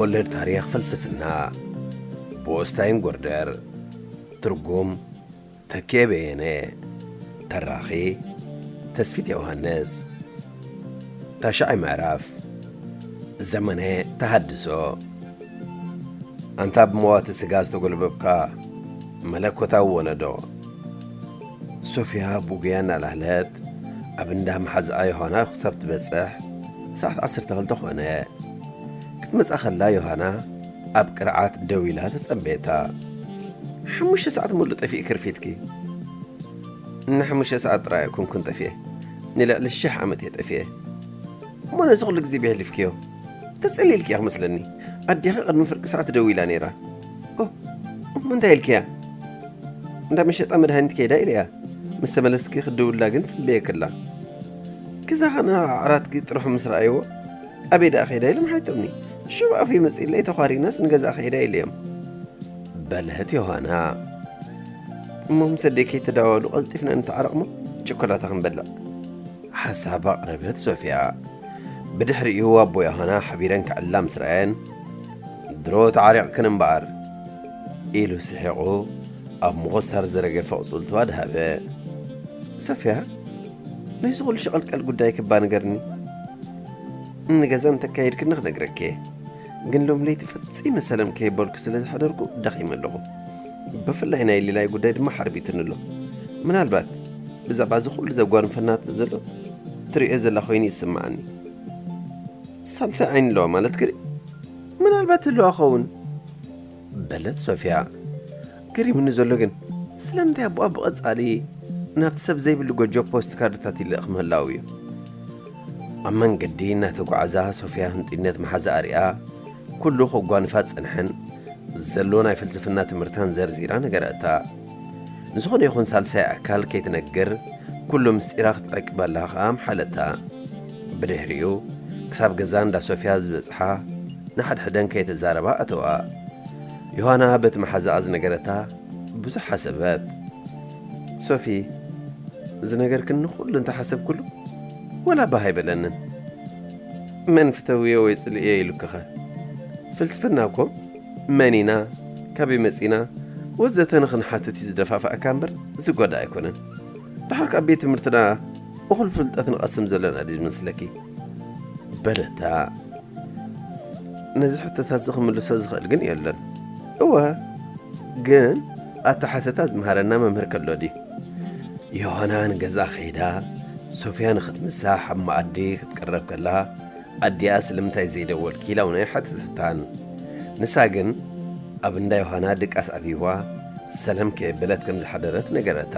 ወለድ ታሪኽ ፍልስፍና ብኦስታይን ጎርደር። ትርጉም ተኪኤ በየነ። ተራኺ ተስፊት ዮሃንስ። ታሽዓይ ምዕራፍ። ዘመነ ተሃድሶ። ኣንታ ብመዋቲ ስጋ ዝተጎልበብካ መለኮታዊ ወለዶ። ሶፍያ ብጉያ እናላህለት ኣብ እንዳ መሓዝኣ ዮሃና ክሳብ ትበጽሕ ሰዓት ዓሰርተ ክልተ ኾነ። ክትመጽኣ ከላ ዮሃና ኣብ ቅርዓት ደው ኢላ ተጸበየታ። ሓሙሽተ ሰዓት ሙሉእ ጠፊእኪ ርፊድኪ። ንሓሙሽተ ሰዓት ጥራይ ኣይኮንኩን ጠፊኤ፣ ንልዕሊ ሽሕ ዓመት እየ ጠፊኤ። እሞ ነዚ ኩሉ ግዜ ብየሕሊፍክዮ? ተጸሊልኪ ኢኺ መስለኒ። ኣዴኺ ቅድሚ ፍርቂ ሰዓት ደዊላ ነይራ። ኦ፣ እሞ እንታይ ኢልክያ? እንዳ መሸጣ መድሃኒት ከይዳ ኢለያ። ምስ ተመለስኪ ክድውላ ግን ጽበየክላ። ገዛኻ ንዓራትኪ ጥርሑ ምስ ረኣይዎ፣ ኣበይ ደኣ ከይዳ ኢሎም ሓይቶምኒ። ሽዑ ኣፉ ይመጽእ ኢለይ ተዃሪናስ ንገዛእ ከይዳ ኢለዮም። በለት ዮሃና። እሞ ምስ ኣደይ ከይተደዋወሉ ቀልጢፍና ንተዓረቕ እሞ ቸኮላታ ክንበልዕ። ሓሳብ ኣቕረበት ሶፍያ። ብድሕሪኡ ኣቦ ዮሃና ሓቢረን ክዕላ ምስ ረኣየን፣ ድሮ ተዓሪቕክን እምበኣር፣ ኢሉ ስሒቑ ኣብ ምኹስታር ዝረገፈ ኣቑጽልቱ ኣድሃበ። ሶፍያ፣ ናይዚ ኩሉ ሸቐልቀል ጉዳይ ክባ ንገርኒ። ንገዛ እንተካየድክኒ ክነግረኪ እየ። ግን ሎም ለይቲ ፈጺመ ሰለም ከይበልኩ ስለ ዝሓደርኩ ደኺመ ኣለኹ። ብፍላይ ናይ ሊላይ ጉዳይ ድማ ሓርቢትኒ ኣሎ። ምናልባት ብዛዕባ እዚ ኩሉ ዘጓንፈና ዘሎ ትርእዮ ዘላ ኮይኑ ይስምዓኒ። ሳልሳይ ዓይኒ ኣለዋ ማለት ክርኢ? ምናልባት ህልዋ ኸውን፣ በለት ሶፍያ። ገሪሙኒ ዘሎ ግን ስለምንታይ ኣቦኣ ብቐጻሊ ናብቲ ሰብ ዘይብሉ ጎጆ ፖስት ካርድታት ይልእኽ ምህላው እዩ። ኣብ መንገዲ እናተጓዓዛ ሶፍያ ህንጡይነት መሓዛኣ ሪኣ ኩሉ ከጓንፋ ጸንሐን ዘሎ ናይ ፍልስፍና ትምህርታን ዘርዚራ ነገረታ። ንዝኾነ ይኹን ሳልሳይ ኣካል ከይትነግር ኩሉ ምስጢራ ክትዕቅበላ ከኣ ኣምሓለታ። ብድሕሪኡ ክሳብ ገዛ እንዳ ሶፍያ ዝበጽሓ ንሓድሕደን ከይተዛረባ ኣተዋ። ዮሃና በቲ መሓዛኣ ዝነገረታ ብዙሕ ሓሰበት። ሶፊ፣ ዝነገርክኒ ኩሉ እንተሓሰብኩሉ ወላ ባህ ኣይበለንን። መን ፍተውዮ ወይ ጽልእዮ ኢሉክኸ? ፍልስፍና እኮ መን ኢና፣ ካበይ መጺና ወዘተ ንኽንሓትት እዩ ዝደፋፍኣካ እምበር ዝጎዳ ኣይኮነን። ደሓር ካብ ቤት ትምህርትና እኹል ፍልጠት ንቐስም ዘለና ድዩ ዝመስለኪ? በለታ። ነዚ ሕቶታት እዚ ክምልሶ ዝኽእል ግን የለን። እወ፣ ግን ኣተሓተታ ዝምሃረና መምህር ከሎ ድዩ? ዮሃና ንገዛ ከይዳ ሶፍያ ንኽትምሳሕ ኣብ መኣዲ ክትቅረብ ከላ፣ ኣዲኣ ስለምንታይ ዘይደወልኪ ኢላ እውን ኣይሓተተታን። ንሳ ግን ኣብ እንዳ ዮሃና ድቃስ ኣብይዋ ሰላም ከየበለት ከም ዝሓደረት ነገረታ።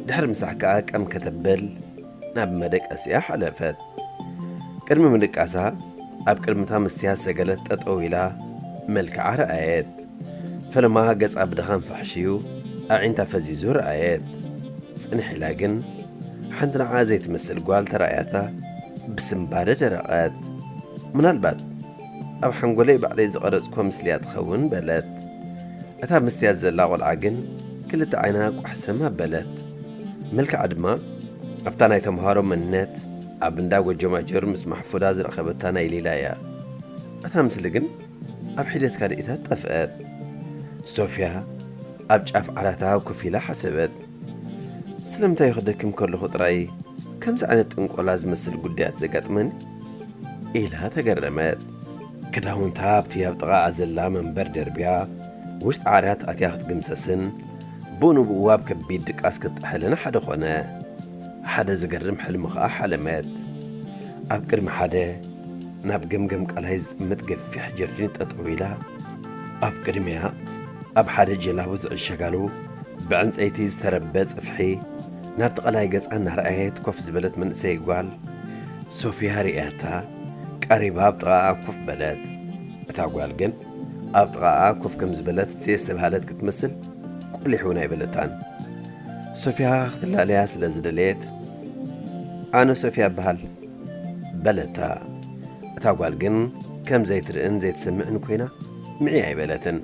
ድሕሪ ምሳሕ ከኣ ቀም ከተብል ናብ መደቀሲኣ ሓለፈት። ቅድሚ ምድቃሳ ኣብ ቅድሚታ መስትያት ሰገለት ጠጠው ኢላ መልክዓ ረኣየት። ፈለማ ገጻ ብድኻም ፋሕሽዩ ኣዒንታ ፈዚዙ ረኣየት። ጽንሕ ኢላ ግን ሓንቲ ንዓ ዘይትመስል ጓል ተራእያታ ብስንባደ ደረቐት። ምናልባት ኣብ ሓንጎለይ ባዕለይ ዝቐረጽኳ ምስሊያ ትኸውን በለት። እታ መስትያት ዘላ ቆልዓ ግን ክልተ ዓይና ቋሕሰም ኣበለት። መልክዓ ድማ ኣብታ ናይ ተምሃሮ መንነት ኣብ እንዳ ጎጆ ማጀር ምስ ማሕፉዳ ዝረኸበታ ናይ ሊላ እያ። እታ ምስሊ ግን ኣብ ሒደት ካልኢታት ጠፍአት። ሶፍያ ኣብ ጫፍ ዓራታ ኮፍ ኢላ ሓሰበት። ስለምንታይ ክደክም ከለኹ ጥራይ ከምዚ ዓይነት ጥንቆላ ዝመስል ጉዳያት ዘጋጥመኒ? ኢላ ተገረመት። ክዳውንታ ኣብቲ ኣብ ጥቓኣ ዘላ መንበር ደርብያ ውሽጢ ዓራት ኣትያ ክትግምሰስን ብኡ ንብኡ ኣብ ከቢድ ድቃስ ክትጥሕልን ሓደ ኾነ። ሓደ ዝገርም ሕልሚ ኸኣ ሓለመት። ኣብ ቅድሚ ሓደ ናብ ገምገም ቀላይ ዝጥምት ገፊሕ ጀርዲን ጠጠው ኢላ፣ ኣብ ቅድሚያ ኣብ ሓደ ጀላቡ ዝዕሸጋሉ ብዕንጸይቲ ዝተረበ ጽፍሒ ናብቲ ቀላይ ገጻ እናረኣየት ኮፍ ዝበለት መንእሰይ ጓል ሶፊያ ርእያታ ቀሪባ ኣብ ጥቓኣ ኮፍ በለት። እታ ጓል ግን ኣብ ጥቓኣ ኮፍ ከም ዝበለት ዘየስተብሃለት ክትመስል ቁሊሕ እውን ኣይበለታን። ሶፊያ ክትላለያ ስለ ዝደለየት፣ "ኣነ ሶፊያ እበሃል" በለታ። እታ ጓል ግን ከም ዘይትርእን ዘይትሰምዕን ኮይና ምዕይ ኣይበለትን።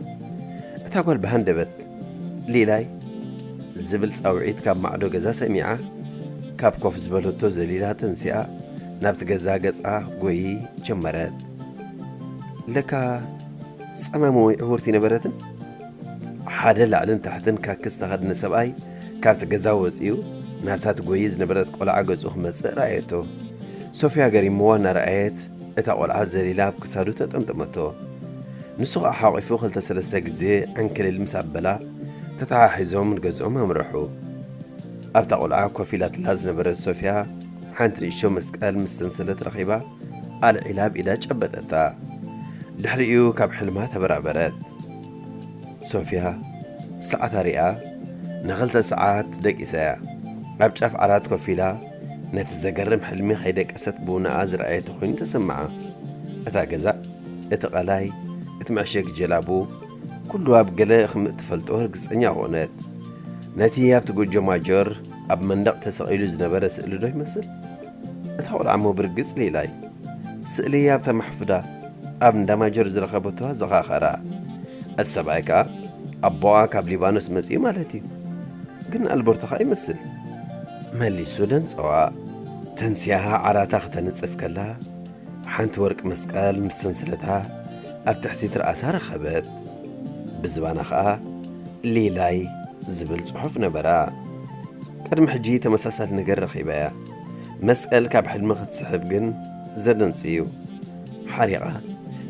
እታ ጓል ብሃንደበት "ሊላይ" ዝብል ጻውዒት ካብ ማዕዶ ገዛ ሰሚዓ፣ ካብ ኮፍ ዝበለቶ ዘሊላ ተንሲኣ ናብቲ ገዛ ገጻ ክትጎዪ ጀመረት። ለካ ጸማም ወይ ዕውርቲ ነበረትን። ሓደ ላዕልን ታሕትን ካኪ ዝተኸድነ ሰብኣይ ካብቲ ገዛ ወጺኡ ናብታ ትጎዪ ዝነበረት ቆልዓ ገጹ ክመጽእ ረኣየቶ። ሶፍያ ገሪምዋ እናረኣየት እታ ቆልዓ ዘሊላ ኣብ ክሳዱ ተጠምጠመቶ። ንሱ ኸኣ ሓቒፉ ክልተ ሰለስተ ግዜ ዕንክልል ምስ ኣበላ ተተሓሒዞም ንገዝኦም ኣምርሑ። ኣብታ ቆልዓ ኮፍ ኢላትላ ዝነበረት ሶፍያ ሓንቲ ንእሽቶ መስቀል ምስ ሰንሰለት ረኺባ ኣልዒላ ኣብ ኢዳ ጨበጠታ። ድሕሪኡ ካብ ሕልማ ተበራበረት። ሶፍያ ሰዓታ ሪኣ ንኽልተ ሰዓት ደቂሳ እያ። ኣብ ጫፍ ዓራት ኮፍ ኢላ ነቲ ዘገርም ሕልሚ ከይደቀሰት ብውነኣ ዝረኣየቶ ኮይኑ ተሰምዓ። እታ ገዛ፣ እቲ ቀላይ፣ እቲ መዕሸጊ ጀላቡ፣ ኩሉ ኣብ ገለ ከም እትፈልጦ ርግጸኛ ኾነት። ነቲ ኣብቲ ጎጆ ማጆር ኣብ መንደቕ ተሰቒሉ ዝነበረ ስእሊ ዶ ይመስል? እታ ቆልዓ እሞ ብርግጽ ሊላይ። ስእሊ ኣብታ ማሕፉዳ ኣብ እንዳ ማጆር ዝረኸበቶ ኣዘኻኸራ። እቲ ሰብኣይ ከኣ ኣቦኣ ካብ ሊባኖስ መጺኡ ማለት እዩ። ግን ኣልበርቶ ከኣ ይመስል። መሊሱ ደንጸዋ። ተንሲኣ ዓራታ ክተንጽፍ ከላ፣ ሓንቲ ወርቂ መስቀል ምስ ሰንሰለታ ኣብ ትሕቲ ትርኣሳ ረኸበት። ብዝባና ኸኣ ሊላይ ዝብል ጽሑፍ ነበራ። ቅድሚ ሕጂ ተመሳሳሊ ነገር ረኺባ እያ። መስቀል ካብ ሕልሚ ክትስሕብ ግን ዘደንጽ እዩ። ሓሪቓ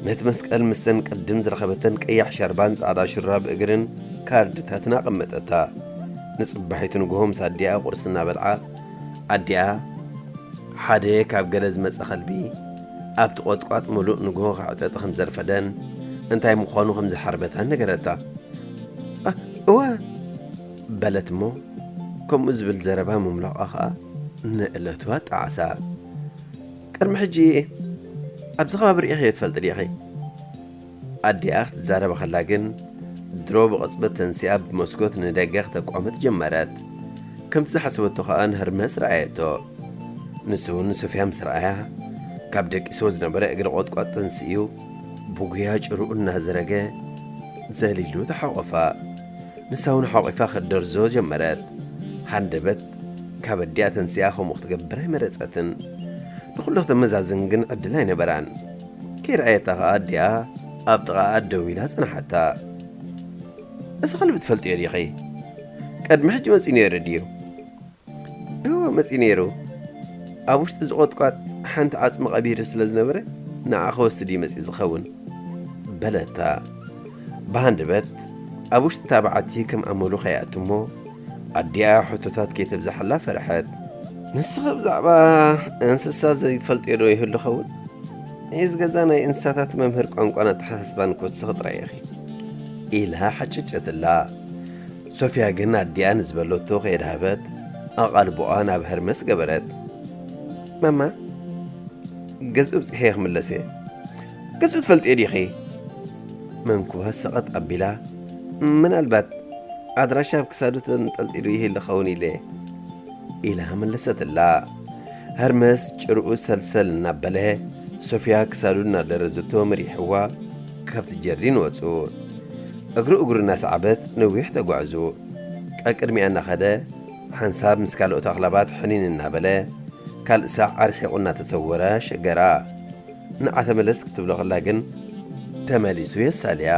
ነቲ መስቀል ምስተን ቅድም ዝረኸበተን ቀያሕ ሻርባን ጻዕዳ ሹራብ እግርን ካርድታትን ኣቐመጠታ። ንጽባሒቱ ንግሆ ምስ ኣዲኣ ቁርሲ እናበልዓ፣ ኣዲኣ ሓደ ካብ ገለ ዝመጸ ከልቢ ኣብቲ ቖጥቋጥ ምሉእ ንግሆ ክዕጠጢ ከም ዘርፈደን እንታይ ምዃኑ ከም ዝሓርበታን ነገረታ። "እ፣ እወ" በለት እሞ፣ ከምኡ ዝብል ዘረባ ምምላቋ ኸኣ ንእለቱ ኣጣዓሳ። "ቅድሚ ሕጂ ኣብዚ ከባቢ ርኢኽዮ ትፈልጢ ዲኺ?" ኣዲኣ ክትዛረብ ከላ ግን፣ ድሮ ብቕጽበት ተንሲኣ ብመስኮት ንደገ ክተቋምት ጀመረት። ከምቲ ዝሓሰበቶ ኸኣ ንህርመስ ረኣየቶ። ንሱ እውን ንሶፍያ ምስ ረኣያ፣ ካብ ደቂስዎ ዝነበረ እግሪ ቖጥቋጥ ተንሲኡ፣ ብጉያ ጭርኡ እናዘረገ ዘሊሉ ተሓቖፋ። ንሳ እውን ሓቑፋ ክትደርዞ ጀመረት። ሃንደበት ካብ ኣዲኣ ተንሲኣ ከምኡ ክትገብር ኣይመረጸትን። ንኹሉ ክተመዛዝን ግን ዕድል ኣይነበራን። ከይረኣየታ ኸኣ ኣዲኣ ኣብ ጥቓኣ ደው ኢላ ጸንሓታ። "እዚ ከልቢ ትፈልጥዮ ዲኺ? ቅድሚ ሕጂ መጺኡ ነይሩ ድዩ?" "እወ፣ መጺኡ ነይሩ። ኣብ ውሽጢ እዚ ቖጥቋጥ ሓንቲ ዓጽሚ ቀቢሩ ስለ ዝነበረ፣ ንዓ ክወስድ እዩ መጺኡ ዝኸውን" በለታ። ብሃንደበት ኣብ ውሽጢ እታ በዓቲ ከም ኣመሉ ከይኣቱ እሞ፣ ኣዲኣ ሕቶታት ከይተብዝሓላ ፈርሐት። "ንስኺ ብዛዕባ እንስሳ ዘይትፈልጥዮ ዶ ይህሉ ኸውን? እዚ ገዛ ናይ እንስሳታት መምህር ቋንቋን ኣተሓሳስባን እኮ ንስኺ ጥራይ ኢኺ" ኢላ ሓጨጨትላ። ሶፍያ ግን ኣዲኣ ንዝበለቶ ከየድሃበት ኣቓልቦኣ ናብ ሀርመስ ገበረት። "ማማ፣ ገዝኡ ብጺሐ ክምለስ እየ። ገዝኡ ትፈልጥዮ ዲኺ?" መንኩባ ሰቐጥ ኣቢላ፣ "ምናልባት ኣድራሻ ኣብ ክሳዱ ተንጠልጢሉ ይህሉ ኸውን ኢለ" ኢላ መለሰትላ። ሀርመስ ጭርኡ ሰልሰል እናበለ፣ ሶፍያ ክሳዱ እናደረዘቶ መሪሕዋ ካብቲ ጀርዲን ወጹ። እግሩ እግሩ እናሰዓበት ነዊሕ ተጓዕዙ። ቀቅድሚኣ እናኸደ፣ ሓንሳብ ምስ ካልኦት ኣኽላባት ሕኒን እናበለ፣ ካልእ ሳዕ ኣርሒቑ እናተሰወረ ሸገራ። ንዓ ተመለስ ክትብሎ ከላ ግን፣ ተመሊሱ የሳልያ።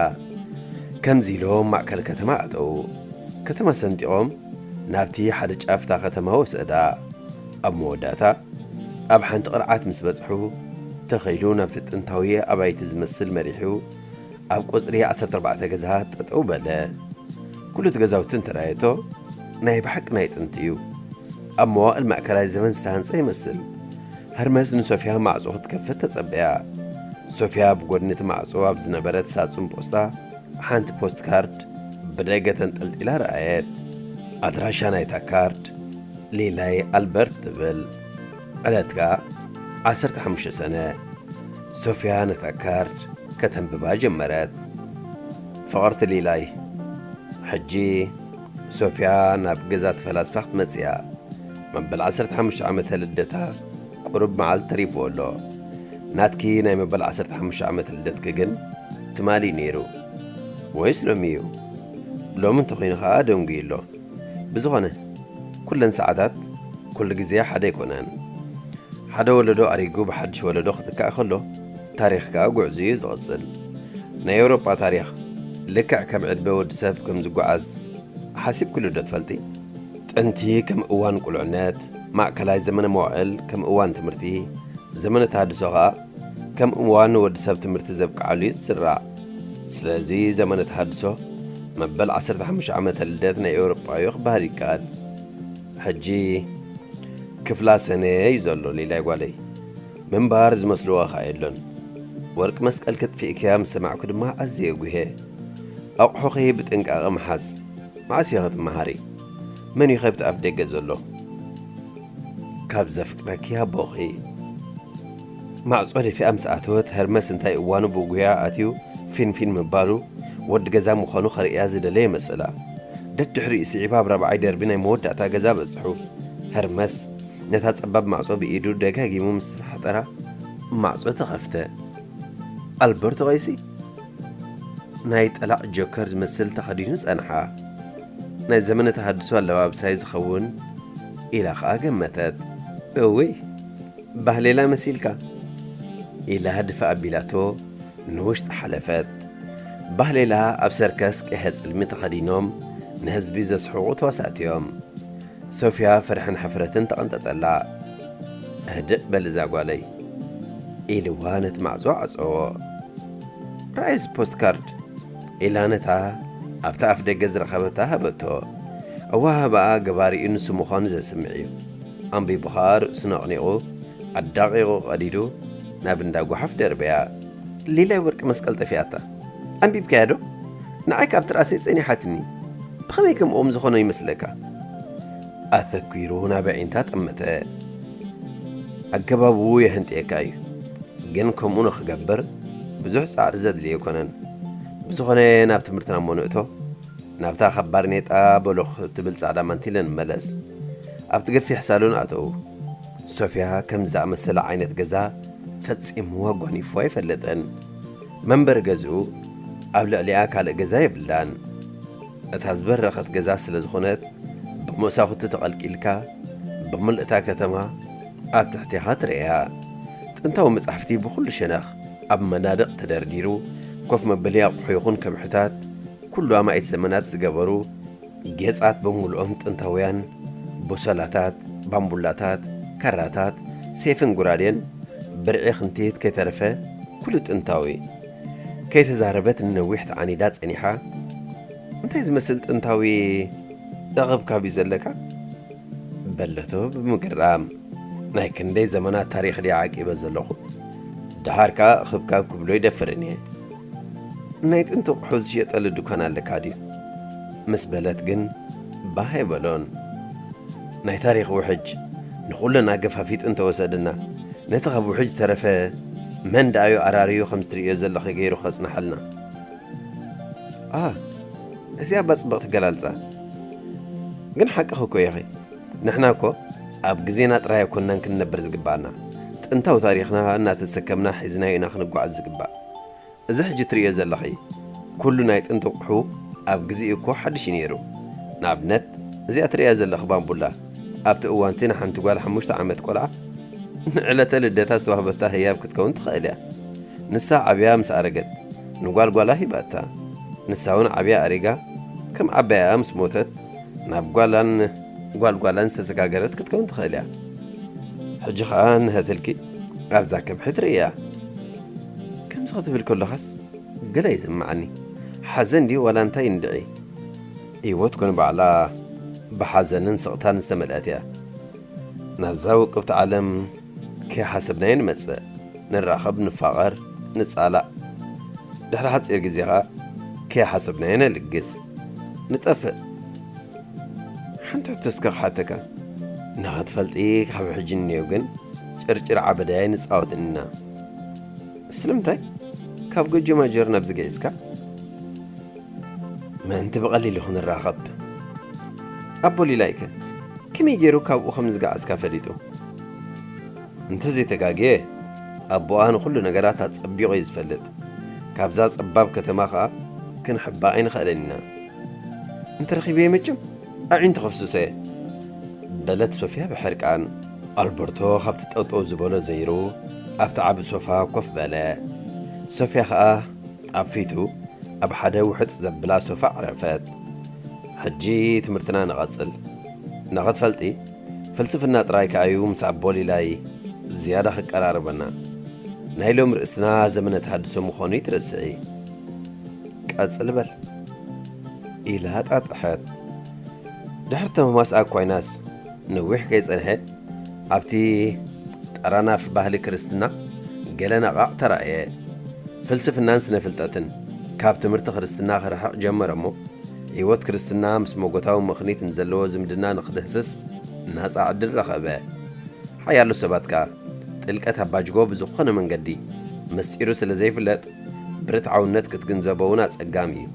ከምዚ ኢሎም ማእከል ከተማ ኣተዉ። ከተማ ሰንጢቖም ናብቲ ሓደ ጫፍ እታ ከተማ ወሰዳ። ኣብ መወዳእታ፣ ኣብ ሓንቲ ቅርዓት ምስ በጽሑ፣ ተኸይሉ ናብቲ ጥንታዊ ኣባይቲ ዝመስል መሪሑ፣ ኣብ ቁጽሪ ዓሰርተ ኣርባዕተ ገዛ ጠጠው በለ። ኩሉ እቲ ገዛውቲ እንተራየቶ፣ ናይ ብሓቂ ናይ ጥንቲ እዩ። ኣብ መዋእል ማእከላይ ዘመን ዝተሃንጸ ይመስል። ሀርመስ ንሶፍያ ማዕጾ ክትከፍት ተጸበያ። ሶፍያ ብጎድኒ እቲ ማዕጾ ኣብ ዝነበረት ሳጹን ፖስታ ሓንቲ ፖስት ካርድ ብደገ ተንጠልጢላ ረኣየት። ኣድራሻ ናይታ ካርድ ሊላይ ኣልበርት ትብል። ዕለት ከኣ ዓሰርተ ሓሙሽተ ሰነ። ሶፍያ ነታ ካርድ ከተንብባ ጀመረት። ፍቕርቲ ሊላይ፣ ሕጂ ሶፍያ ናብ ገዛ እቲ ፈላስፋ ክትመጽእ እያ። መበል ዓሰርተ ሓሙሽተ ዓመተ ልደታ ቁሩብ መዓልቲ ተሪፍዎ ኣሎ። ናትኪ ናይ መበል ዓሰርተ ሓሙሽተ ዓመተ ልደትኪ ግን ትማሊ እዩ ነይሩ። ወይስ ሎሚ እዩ? ሎሚ እንተኾይኑ ኸኣ ደንጉዩ ኣሎ። ብዝኾነ፣ ኩለን ሰዓታት ኩሉ ግዜ ሓደ ኣይኮናን። ሓደ ወለዶ ኣሪጉ ብሓድሽ ወለዶ ክትካእ ከሎ፣ እቲ ታሪኽ ከኣ ጉዕዞ እዩ ዝቕጽል። ናይ ኤውሮጳ ታሪኽ ልክዕ ከም ዕድመ ወዲ ሰብ ከም ዝጓዓዝ ሓሲብክሉ ዶ ትፈልጢ? ጥንቲ ከም እዋን ቁልዕነት፣ ማእከላይ ዘመነ መዋእል ከም እዋን ትምህርቲ፣ ዘመነ ተሃድሶ ኸኣ ከም እዋን ንወዲ ሰብ ትምህርቲ ዘብቅዓሉ እዩ ዝስራዕ። ስለዚ ዘመነ ተሃድሶ መበል ዓሰርተ ሓሙሽተ ዓመተ ልደት ናይ ኤውሮጳ እዩ ክበሃል ይከኣል። ሕጂ ክፍላ ሰነ እዩ ዘሎ ሊላይ ጓለይ። ምንባር ዝመስልዎ ኸኣ የሎን። ወርቂ መስቀል ከጥፊእክያ ምስ ሰማዕኩ ድማ ኣዝየ ጉሄ። ኣቑሑኺ ብጥንቃቐ ምሓዝ። መዓስ ኢኺ ትመሃሪ? መን እዩ ኸብቲ ኣፍ ደገ ዘሎ? ካብ ዘፍቅረኪ ኣቦኺ። ማዕጾ ደፊኣ ምስ ኣተወት፣ ሄርመስ እንታይ እዋኑ ብጉያ ኣትዩ ፊንፊን ምባሉ፣ ወዲ ገዛ ምዃኑ ኸርእያ ዝደለየ መሰላ። ደድሕሪኡ ስዒባ ኣብ ራብዓይ ደርቢ ናይ መወዳእታ ገዛ በጽሑ። ሄርመስ ነታ ጸባብ ማዕጾ ብኢዱ ደጋጊሙ ምስ ሓጠራ፣ ማዕጾ ተኸፍተ። ኣልበርቶ ቐይሲ ናይ ጠላዕ ጆከር ዝመስል ተኸዲኑ ጸንሓ። ናይ ዘመነ ተሃድሶ ኣለባብሳይ ዝኸውን ኢላ ኸኣ ገመተት። እውይ፣ ባህሌላ መሲልካ፣ ኢላ ድፋ ኣቢላቶ ንውሽጢ ሓለፈት። ባህሌላ ኣብ ሰርከስ ቀይሐ ጽልሚ ተኸዲኖም ንህዝቢ ዘስሕቑ ተዋሳእቲ እዮም። ሶፍያ ፍርሕን ሕፍረትን ተቐንጠጠላ። "ህድእ በል እዛ ጓለይ" ኢልዋ ነቲ ማዕጾ ዓጸዎ። "ርኣይ እዚ ፖስት ካርድ" ኢላ ነታ ኣብቲ ኣፍ ደገ ዝረኸበታ ሃበቶ። ኣወሃህባኣ ገባሪኡ ንሱ ምዃኑ ዘስምዕ እዩ። ኣንቢቡ ኸኣ ርእሱ ነቕኒቑ ኣዳቒቑ ቀዲዱ ናብ እንዳ ጓሓፍ ደርበያ። ሊላይ ወርቂ መስቀል ጠፊኣታ። ኣንቢብካያ ዶ? ንዓይ ካብ ትርኣሰይ ጸኒሓትኒ። ብኸመይ ከምኦም ዝኾነ ይመስለካ? ኣተኲሩ ናብ ኣዒንታ ጠመተ። ኣገባቡ የህንጥየካ እዩ። ግን ከምኡ ንኽገብር ብዙሕ ጻዕሪ ዘድልዮ ኣይኮነን። ብዝኾነ ናብ ትምህርትና እሞ ንእቶ። ናብታ ካብ ባርኔጣ በሎኽ እትብል ጻዕዳ ማንቲለ ንመለስ። ኣብቲ ገፊሕ ሳሎን ኣተዉ። ሶፍያ ከምዚ ዝኣመሰለ ዓይነት ገዛ ፈጺሙ ኣጓኒፉ ኣይፈልጥን። መንበሪ ገዝኡ ኣብ ልዕሊኣ ካልእ ገዛ የብላን። እታ ዝበረኸት ገዛ ስለ ዝኾነት፣ ብመሳኹቲ ተቐልቂልካ ብምልእታ ከተማ ኣብ ትሕቴኻ ትርእያ። ጥንታዊ መጻሕፍቲ ብኹሉ ሸነኽ ኣብ መናድቕ ተደርዲሩ፣ ኮፍ መበሊ ኣቑሑ ይኹን ከብሕታት፣ ኩሉ ኣማኢት ዘመናት ዝገበሩ ጌጻት ብምሉኦም ጥንታውያን፣ ቦሰላታት፣ ባምቡላታት፣ ካራታት፣ ሴፍን ጉራዴን፣ ብርዒ ክንቲት ከይተረፈ ኩሉ ጥንታዊ። ከይተዛረበት ንነዊሕ ተዓኒዳ ጸኒሓ፣ "እንታይ ዝመስል ጥንታዊ እኽብካብ እዩ ዘለካ?" በለቶ ብምግራም። "ናይ ክንደይ ዘመናት ታሪኽ ድየ ዓቂበ ዘለኹ? ደሓር ከኣ እኽብካብ ክብሎ ይደፍርን እየ። ናይ ጥንቲ ኣቑሑ ዝሸጠሉ ድኳን ኣለካ ድዩ?" ምስ በለት ግን ባህ ኣይበሎን። "ናይ ታሪኽ ውሕጅ ንኹልና ገፋፊጡ እንተወሰደና፣ ነቲ ካብ ውሕጅ ተረፈ መን ደኣዩ ኣራርዩ ከም ትርእዮ ዘለኺ ገይሩ ከጽንሓልና?" "ኣ፣ እዚኣ እባ ጽብቕቲ ኣገላልጻ። ግን ሓቅኺ እኮ ኢኺ። ንሕና እኮ ኣብ ግዜና ጥራይ ኣይኮንናን ክንነብር ዝግብኣና። ጥንታዊ ታሪኽና እናተሰከምና ሒዝናዮ ኢና ክንጓዓዝ ዝግባእ። እዚ ሕጂ ትርእዮ ዘለኺ ኩሉ ናይ ጥንቲ ኣቑሑ ኣብ ግዜኡ እኮ ሓድሽ እዩ ነይሩ። ንኣብነት፣ እዚኣ ትርእያ ዘለኺ ባምቡላ ኣብቲ እዋንቲ ንሓንቲ ጓል ሓሙሽተ ዓመት ቆልዓ ንዕለተ ልደታ ዝተዋህበታ ህያብ ክትከውን ትኽእል እያ። ንሳ ዓብያ ምስ ኣረገት ንጓልጓላ ሂባታ። ንሳ እውን ዓብያ ኣሪጋ ከም ዓባያኣ ምስ ሞተት ናብ ጓላን ጓልጓላን ዝተሰጋገረት ክትከውን ትኽእል እያ። ሕጂ ኸኣ እንሀትልኪ ኣብዛ ከብሒ ትርእያ። ከምዚ ክትብል ከለኻስ ገለ ይስምዓኒ። ሓዘን ድዩ ዋላ እንታይ እንድዒ? ህይወት ኮን ባዕላ ብሓዘንን ስቕታን ዝተመልአት እያ። ናብዛ ውቅብቲ ዓለም ከይሓሰብናዮ ንመጽእ፣ ንራኸብ፣ ንፋቐር፣ ንጻላእ። ድሕሪ ሓጺር ግዜ ኸኣ ከይሓሰብናዮ ነልግስ፣ ንጠፍእ። ሓንቲ ሕቶ እስከ ክሓተካ። ንኽትፈልጢ ካብ ሕጂ ንኔው ግን ጭርጭር ዓበዳይ ንጻወት እኒና። ስለምንታይ? ካብ ጎጆ ማጆር ናብዚ ገዒዝካ? ምእንቲ ብቐሊሉ ክንራኸብ። ኣቦ ሊላይከ ከመይ ገይሩ ካብኡ ከም ዝገዓዝካ ፈሊጡ? እንተዘይተጋግየ፣ ኣቦኣ ንኹሉ ነገራት ኣጸቢቑ እዩ ዝፈልጥ። ካብዛ ጸባብ ከተማ ኸኣ ክንሕባእ ኣይንኽእልን ኢና። እንተረኺበዮ መቸም ኣዒንቱ ከፍስሶ እየ፣ በለት ሶፍያ ብሕርቃን። ኣልበርቶ ካብቲ ጠጠው ዝበሎ ዘይሩ ኣብቲ ዓቢ ሶፋ ኮፍ በለ። ሶፍያ ኸኣ ኣብ ፊቱ ኣብ ሓደ ውሕጥ ዘብላ ሶፋ ዓረፈት። ሕጂ ትምህርትና ንቐጽል። ንኽትፈልጢ፣ ፍልስፍና ጥራይ ከኣ'ዩ ምስ ኣቦሊላይ ዝያዳ ክቀራርበና። ናይ ሎም ርእስና ዘመነ ተሃድሶ ምዃኑ ይትረስዒ። ቀጽል በል፣ ኢላ ኣጣጥሐት። ድሕሪ ተምማስኣ ኮይናስ፣ ነዊሕ ከይጸንሐ፣ ኣብቲ ጠራናፍ ባህሊ ክርስትና ገለ ነቓቕ ተራእየ። ፍልስፍናን ስነ ፍልጠትን ካብ ትምህርቲ ክርስትና ክርሕቕ ጀመረ እሞ፣ ህይወት ክርስትና ምስ መጎታዊ ምኽኒት ንዘለዎ ዝምድና ንኽድህስስ ናጻ ዕድል ረኸበ። ሓያሎ ሰባት ከኣ ጥልቀት ኣባጅጎ ብዝኾነ መንገዲ ምስጢሩ ስለ ዘይፍለጥ፣ ብርትዓውነት ክትግንዘቦ እውን ኣጸጋሚ እዩ።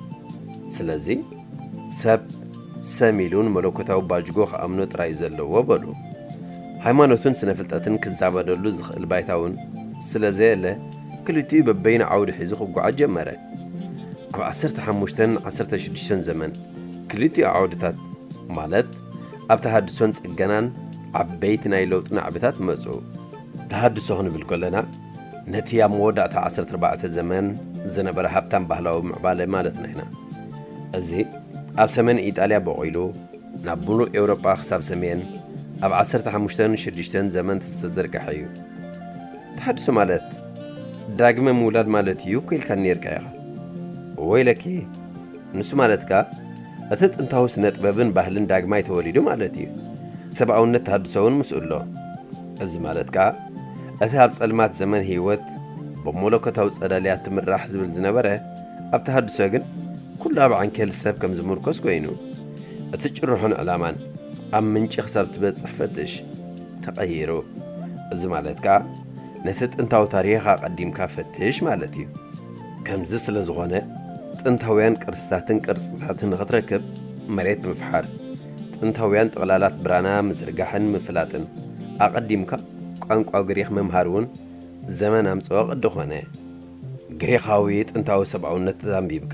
ስለዚ፣ ሰብ ሰም ኢሉ ንመለኮታዊ ባጅጎ ክኣምኖ ጥራይ እዩ ዘለዎ በሉ። ሃይማኖትን ስነ ፍልጠትን ክዛመደሉ ዝኽእል ባይታ እውን ስለ ዘየለ፣ ክልቲኡ በበይኑ ዓውዲ ሒዙ ክጓዓዝ ጀመረ። ኣብ ዓሰርተ ሓሙሽተን ዓሰርተ ሽዱሽተን ዘመን፣ ክልቲኡ ዓውድታት፣ ማለት ኣብ ተሃድሶን ጽገናን፣ ዓበይቲ ናይ ለውጢ ናዕብታት መጹ። ተሃድሶ ክንብል ከለና፣ ነቲ ኣብ መወዳእታ ዓሰርተ ኣርባዕተ ዘመን ዝነበረ ሃብታም ባህላዊ ምዕባለ ማለትና ኢና። እዚ ኣብ ሰሜን ኢጣልያ በቒሉ፣ ናብ ምሉእ ኤውሮጳ ክሳብ ሰሜን ኣብ ዓሰርተ ሓሙሽተን ሽዱሽተን ዘመን ዝተዘርግሐ እዩ። ተሃድሶ ማለት ዳግመ ምውላድ ማለት እዩ እኮ ኢልካኒ ነይርካ ኢኻ። እወ ኢለኪ። ንሱ ማለት ከኣ እቲ ጥንታዊ ስነ ጥበብን ባህልን ዳግማይ ተወሊዱ ማለት እዩ። ሰብኣውነት ተሃድሶ እውን ምስኡ ኣሎ። እዚ ማለት ከኣ እቲ ኣብ ጸልማት ዘመን ህይወት ብመለኮታዊ ጸዳልያት ትምራሕ ዝብል ዝነበረ፣ ኣብ ተሃድሶ ግን ኩሉ ኣብ ዓንኬል ሰብ ከም ዝምርኮስ ኮይኑ፣ እቲ ጭርሖን ዕላማን ኣብ ምንጪ ክሳብ ትበጽሕ ፈትሽ ተቐይሩ። እዚ ማለት ከኣ ነቲ ጥንታዊ ታሪኽ ኣቐዲምካ ፈትሽ ማለት እዩ። ከምዚ ስለ ዝኾነ፣ ጥንታውያን ቅርስታትን ቅርጽታትን ንኽትረክብ መሬት ምፍሓር፣ ጥንታውያን ጥቕላላት ብራና ምዝርጋሕን ምፍላጥን፣ ኣቐዲምካ ቋንቋ ግሪኽ ምምሃር እውን ዘመን ኣምጽኦ ቅዲ ኾነ። ግሪኻዊ ጥንታዊ ሰብኣውነት ኣንቢብካ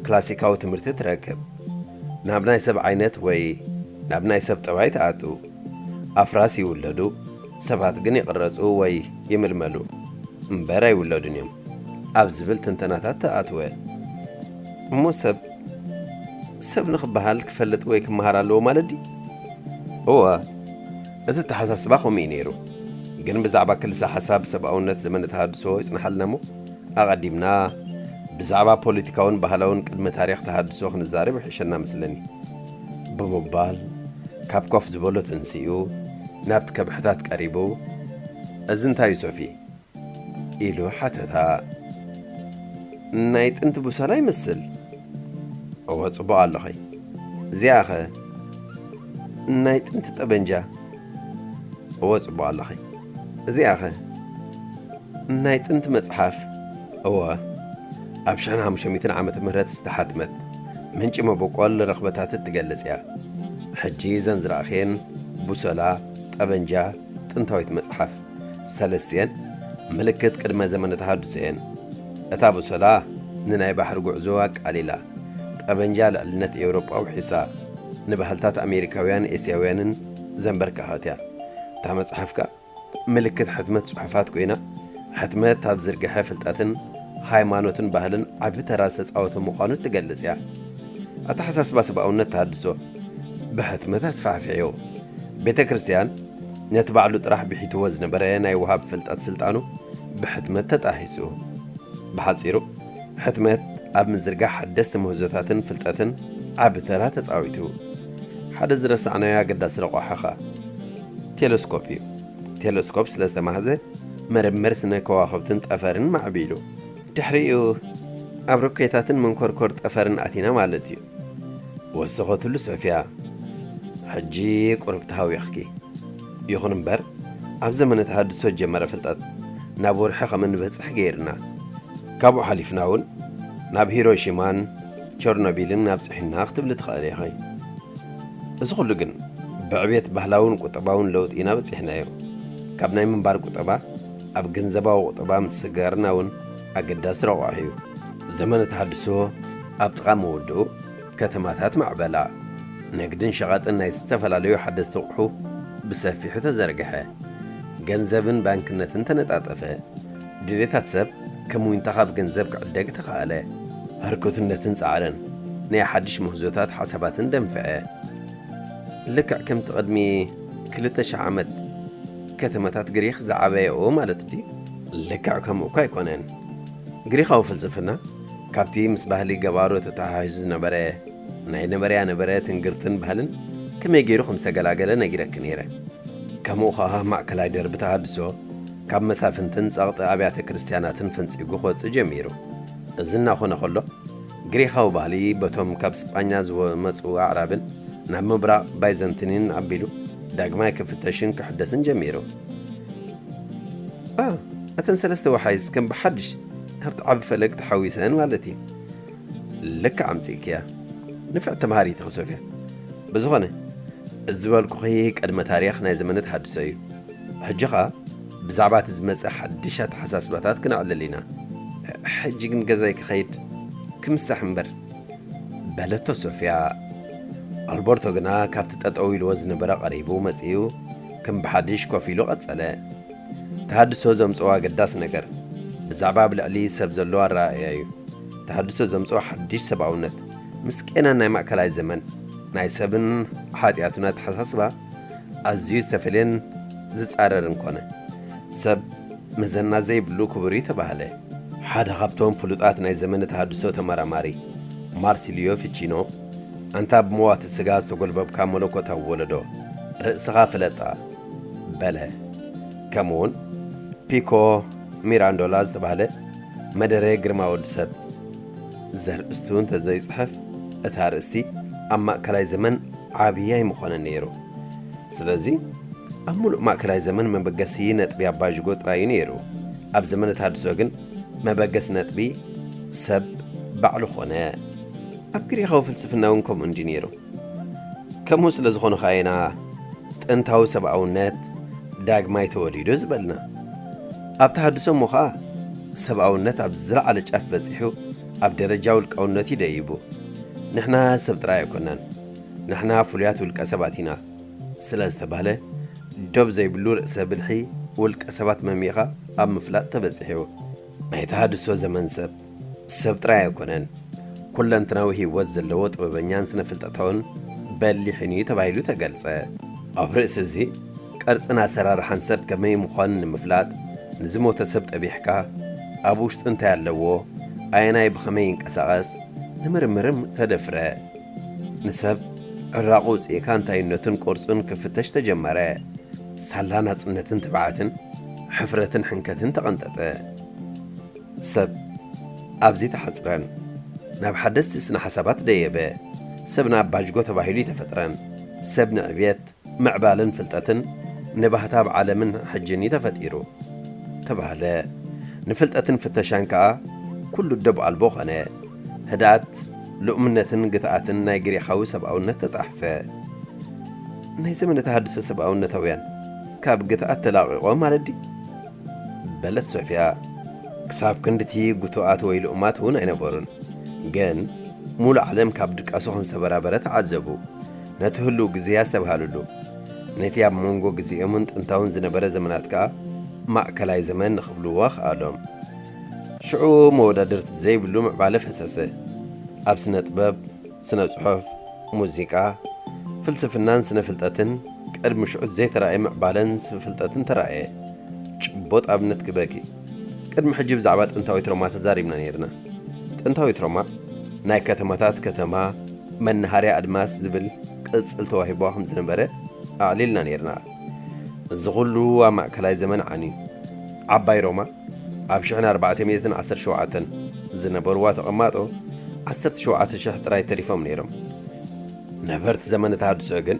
ክላሲካዊ ትምህርቲ ትረክብ። ናብ ናይ ሰብ ዓይነት ወይ ናብ ናይ ሰብ ጠባይ ትኣቱ። ኣፍራስ ይውለዱ፣ ሰባት ግን ይቕረጹ ወይ ይምልመሉ እምበር ኣይውለዱን እዮም ኣብ ዝብል ትንተናታት ተኣትወ። እሞ ሰብ፣ ሰብ ንኽበሃል ክፈልጥ ወይ ክመሃር ኣለዎ ማለት ድዩ? እወ፣ እቲ ኣተሓሳስባ ከምኡ እዩ ነይሩ። ግን ብዛዕባ ክልሰ ሓሳብ ሰብኣውነት ዘመነ ተሃድሶ ይጽንሓልና እሞ፣ ኣቐዲምና ብዛዕባ ፖለቲካውን ባህላውን ቅድመ ታሪኽ ተሃድሶ ክንዛረብ ይሕሸና መስለኒ። ብምባል፣ ካብ ኮፍ ዝበሎ ተንሲኡ፣ ናብቲ ከብሕታት ቀሪቡ፣ "እዚ እንታይ እዩ ሶፊ?" ኢሉ ሓተታ። "ናይ ጥንቲ ቡሰላ ይመስል?" "እወ፣ ጽቡቕ ኣለኺ። እዚኣኸ?" "ናይ ጥንቲ ጠበንጃ?" "እወ፣ ጽቡቕ ኣለኺ። እዚኣኸ?" "ናይ ጥንቲ መጽሓፍ?" "እወ፣ ኣብ ሽሕን ሓሙሽተ ሚእትን ዓመተ ምህረት ዝተሓትመት፣ ምንጪ መበቆል ረኽበታት እትገልጽ እያ። ሕጂ እዘን ዝረኣኽየን፣ ቡሰላ፣ ጠበንጃ፣ ጥንታዊት መጽሓፍ፣ ሰለስቲኤን ምልክት ቅድመ ዘመነ ተሃድሶ እየን። እታ ቡሰላ ንናይ ባሕሪ ጉዕዞ ኣቃሊላ፣ ጠበንጃ ልዕልነት ኤውሮጳ ውሒሳ፣ ንባህልታት ኣሜሪካውያን ኤስያውያንን ዘንበርከኸት እያ። እታ መጽሓፍ ከኣ ምልክት ሕትመት ጽሑፋት ኮይና፣ ሕትመት ኣብ ዝርግሐ ፍልጠትን ሃይማኖትን ባህልን ዓቢ ተራ ዝተጻወተ ምዃኑ ትገልጽ እያ። ኣተሓሳስባ ሰብኣውነት ተሃድሶ ብሕትመት ኣስፋሕፊሕዮ። ቤተ ክርስቲያን ነቲ ባዕሉ ጥራሕ ብሒትዎ ዝነበረ ናይ ወሃብ ፍልጠት ስልጣኑ ብሕትመት ተጣሂሱ። ብሓጺሩ፣ ሕትመት ኣብ ምዝርጋሕ ሓደስቲ ምህዞታትን ፍልጠትን ዓቢ ተራ ተጻዊቱ። ሓደ ዝረሳዕናዮ ኣገዳሲ ረቋሒ ኸኣ ቴለስኮፕ እዩ። ቴለስኮፕ ስለ ዝተማህዘ፣ ምርምር ስነ ከዋኽብትን ጠፈርን ማዕቢሉ። ድሕሪኡ፣ ኣብ ሮኬታትን መንኮርኮር ጠፈርን ኣቲና ማለት እዩ። ወሰኸትሉ ሶፍያ፣ ሕጂ ቁሩብ ተሃዊኽኪ። ይኹን እምበር፣ ኣብ ዘመነ ተሃድሶ ዝጀመረ ፍልጠት ናብ ወርሒ ከም እንበጽሕ ገይርና። ካብኡ ሓሊፍና እውን ናብ ሂሮሺማን ቸርኖቢልን ኣብጺሑና ክትብሊ ትኽእሊ ኢኺ። እዚ ኩሉ ግን ብዕቤት ባህላውን ቁጠባውን ለውጢ ኢና በጺሕናዮ። ካብ ናይ ምንባር ቁጠባ ኣብ ገንዘባዊ ቁጠባ ምስግጋርና እውን ኣገዳሲ ረቋሒ እዩ። ዘመነ ተሃድሶ ኣብ ጥቓ ምውድኡ፣ ከተማታት ማዕበላ። ንግድን ሸቐጥን ናይ ዝተፈላለዩ ሓደስቲ ኣቑሑ ብሰፊሑ ተዘርግሐ። ገንዘብን ባንክነትን ተነጣጠፈ። ድሌታት ሰብ ከም ዊንታ ካብ ገንዘብ ክዕደግ ተኻእለ። ህርኩትነትን ጻዕርን ናይ ሓድሽ ምህዞታት ሓሳባትን ደንፍዐ። ልክዕ ከምቲ ቅድሚ ክልተ ሽሕ ዓመት ከተማታት ግሪኽ ዝዓበየኡ ማለት ድዩ? ልክዕ ከምኡ እኳ ኣይኮነን። ግሪኻዊ ፍልስፍና ካብቲ ምስ ባህሊ ገባሮ ተተሓሒዙ ዝነበረ፣ ናይ ነበረያ ነበረ ትንግርትን ባህልን ከመይ ገይሩ ከም ዝተገላገለ ነጊረኪ ነይረ። ከምኡ ኸኣ ማእከላይ ደርቢ ተሃድሶ ካብ መሳፍንትን ጸቕጢ ኣብያተ ክርስትያናትን ፈንጺጉ ክወጽእ ጀሚሩ። እዚ እናኾነ ኸሎ፣ ግሪኻዊ ባህሊ በቶም ካብ ስጳኛ ዝመጹ ኣዕራብን ናብ ምብራቕ ባይዘንቲንን ኣቢሉ ዳግማይ ክፍተሽን ክሕደስን ጀሚሩ። ኣ፣ እተን ሰለስተ ወሓይዝ ከም ብሓድሽ ኣብቲ ዓቢ ፈለግ ተሓዊሰን ማለት እዩ። ልክዕ ኣምጺእክያ። ንፍዕቲ ተምሃሪት ኢኺ ሶፍያ። ብዝኾነ፣ እዚ ዝበልኩኺ ቅድመ ታሪኽ ናይ ዘመነ ተሃድሶ እዩ። ሕጂ ኸኣ ብዛዕባ እቲ ዝመጽእ ሓድሽ ኣተሓሳስባታት ክነዕልል ኢና። ሕጂ ግን ገዛይ ክኸይድ ክምሳሕ እምበር፣ በለቶ ሶፍያ። ኣልበርቶ ግና ካብቲ ጠጠው ኢልዎ ዝነበረ ቀሪቡ መጺኡ ከም ብሓድሽ ኮፍ ኢሉ ቀጸለ። ተሃድሶ ዘምጽኦ ኣገዳሲ ነገር ብዛዕባ ኣብ ልዕሊ ሰብ ዘሎ ኣረኣእያ እዩ። ተሃድሶ ዘምጽኦ ሓድሽ ሰብኣውነት ምስ ቄናን ናይ ማእከላይ ዘመን ናይ ሰብን ሓጢኣቱን ኣተሓሳስባ ኣዝዩ ዝተፈልየን ዝጻረርን ኮነ። ሰብ መዘና ዘይብሉ ክቡር እዩ ተባህለ። ሓደ ካብቶም ፍሉጣት ናይ ዘመነ ተሃድሶ ተመራማሪ ማርሲልዮ ፊቺኖ፣ ኣንታ ብመዋቲ ስጋ ዝተጎልበብካ መለኮታዊ ወለዶ፣ ርእስኻ ፍለጣ በለ። ከምኡውን ፒኮ ሚራንዶላ ዝተባህለ መደረ ግርማ ወዲ ሰብ ዘርእስቱ እንተዘይጽሕፍ፣ እቲ ኣርእስቲ ኣብ ማእከላይ ዘመን ዓብዪ ኣይምኾነን ነይሩ። ስለዚ ኣብ ምሉእ ማእከላይ ዘመን መበገሲ ነጥቢ ኣባዥጎ ጥራይ እዩ ነይሩ። ኣብ ዘመነ ተሃድሶ ግን መበገሲ ነጥቢ ሰብ ባዕሉ ኾነ። ኣብ ግሪኻዊ ፍልስፍና እውን ከምኡ እንዲ ነይሩ። ከምኡ ስለ ዝኾነ ኸኣ ኢና ጥንታዊ ሰብኣውነት ዳግማይ ተወሊዱ ዝበልና። ኣብ ተሃድሶ እሞ ኸኣ ሰብኣውነት ኣብ ዝለዓለ ጫፍ በጺሑ ኣብ ደረጃ ውልቃውነት እዩ ደይቡ። ንሕና ሰብ ጥራይ ኣይኮናን፣ ንሕና ፍሉያት ውልቀ ሰባት ኢና ስለ ዝተባህለ፣ ዶብ ዘይብሉ ርእሰ ብልሒ ውልቀ ሰባት መሚኻ ኣብ ምፍላጥ ተበጺሑ። ናይ ተሃድሶ ዘመን ሰብ፣ ሰብ ጥራይ ኣይኮነን፣ ኩለንትናዊ ህይወት ዘለዎ ጥበበኛን ስነ-ፍልጠታውን በሊሕን እዩ ተባሂሉ ተገልጸ። ኣብ ርእሲ እዚ፣ ቅርጽን ኣሰራርሓን ሰብ ከመይ ምዃኑ ንምፍላጥ፣ ንዝሞተ ሰብ ጠቢሕካ፣ ኣብ ውሽጡ እንታይ ኣለዎ፣ ኣየናይ ብኸመይ ይንቀሳቐስ፣ ንምርምርም ተደፍረ። ንሰብ ዕራቑ ውጽኢካ እንታይነቱን ቅርጹን ክፍተሽ ተጀመረ። ሳላ ናጽነትን ትብዓትን፣ ሕፍረትን ሕንከትን ተቐንጠጠ። ሰብ ኣብዚ ተሓጽረን፣ ናብ ሓደስቲ ስነ ሓሳባት ደየበ። ሰብ ንኣባጅጎ ተባሂሉ ኣይተፈጥረን። ሰብ ንዕብየት፣ ምዕባለን ፍልጠትን ንባህታ ኣብ ዓለምን ሕጅን እዩ ተፈጢሩ ተባህለ። ንፍልጠትን ፍተሻን ከኣ ኩሉ ደብ ኣልቦ ኾነ። ህድኣት፣ ልኡምነትን ግትኣትን ናይ ግሪኻዊ ሰብኣውነት ተጣሕሰ። ናይ ዘመነ ተሃድሶ ሰብኣውነታውያን ካብ ግትኣት ተላቒቖ ማለት ድዩ? በለት ሶፍያ። ክሳብ ክንድቲ ግቱኣት ወይ ልኡማት እውን ኣይነበሩን። ግን ሙሉእ ዓለም ካብ ድቃሱ ከም ዝተበራበረ ተዓዘቡ። ነቲ ህሉው ግዜ ኣስተብሃልሉ። ነቲ ኣብ መንጎ ግዜኦምን ጥንታውን ዝነበረ ዘመናት ከኣ ማእከላይ ዘመን ንኽብልዎ ከኣሎም። ሽዑ መወዳድርቲ ዘይብሉ ምዕባለ ፈሰሰ። ኣብ ስነ ጥበብ፣ ስነ ጽሑፍ፣ ሙዚቃ፣ ፍልስፍናን ስነ ፍልጠትን ቅድሚ ሽዑ ዘይተራእየ ምዕባለን ፍልጠትን ተራእየ። ጭቡጥ ኣብነት ክበኪ። ቅድሚ ሕጂ ብዛዕባ ጥንታዊት ሮማ ተዛሪብና ነይርና። ጥንታዊት ሮማ ናይ ከተማታት ከተማ፣ መናሃርያ ኣድማስ ዝብል ቅጽል ተዋሂብዋ ከም ዝነበረ ኣዕሊልና ነይርና። እዚ ኹሉ ኣብ ማእከላይ ዘመን ዓንዩ። ዓባይ ሮማ ኣብ ሽሕን ኣርባዕተ ሚእትን ዓሰርተ ሸውዓተን ዝነበርዋ ተቐማጦ ዓሰርተ ሸውዓተ ሽሕ ጥራይ ተሪፎም ነይሮም። ነበርቲ ዘመነ ተሃድሶ ግን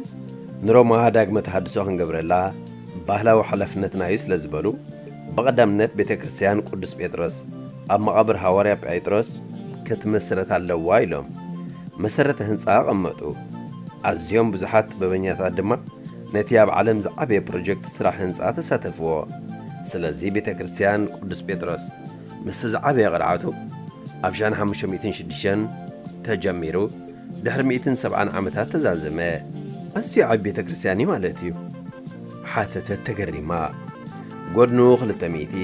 ንሮማ ዳግመ ተሃድሶ ክንገብረላ ባህላዊ ሓላፍነትና እዩ ስለ ዝበሉ፣ ብቐዳምነት ቤተ ክርስቲያን ቅዱስ ጴጥሮስ ኣብ መቓብር ሃዋርያ ጴጥሮስ ክትምስረት ኣለዋ ኢሎም መሰረተ ህንጻ ኣቐመጡ። ኣዝዮም ብዙሓት ጥበበኛታት ድማ ነቲ ኣብ ዓለም ዝዓበየ ፕሮጀክት ስራሕ ህንጻ ተሳተፍዎ። ስለዚ ቤተ ክርስቲያን ቅዱስ ጴጥሮስ ምስቲ ዝዓበየ ቅርዓቱ ኣብ ሽሕን ሓሙሽተ ሚእትን ሽዱሽተን ተጀሚሩ ድሕሪ ሚእትን ሰብዓን ዓመታት ተዛዘመ። ኣዝዩ ዓቢ ቤተ ክርስቲያን እዩ ማለት እዩ? ሓተተት ተገሪማ። ጎድኑ ክልተ ሚእቲ፣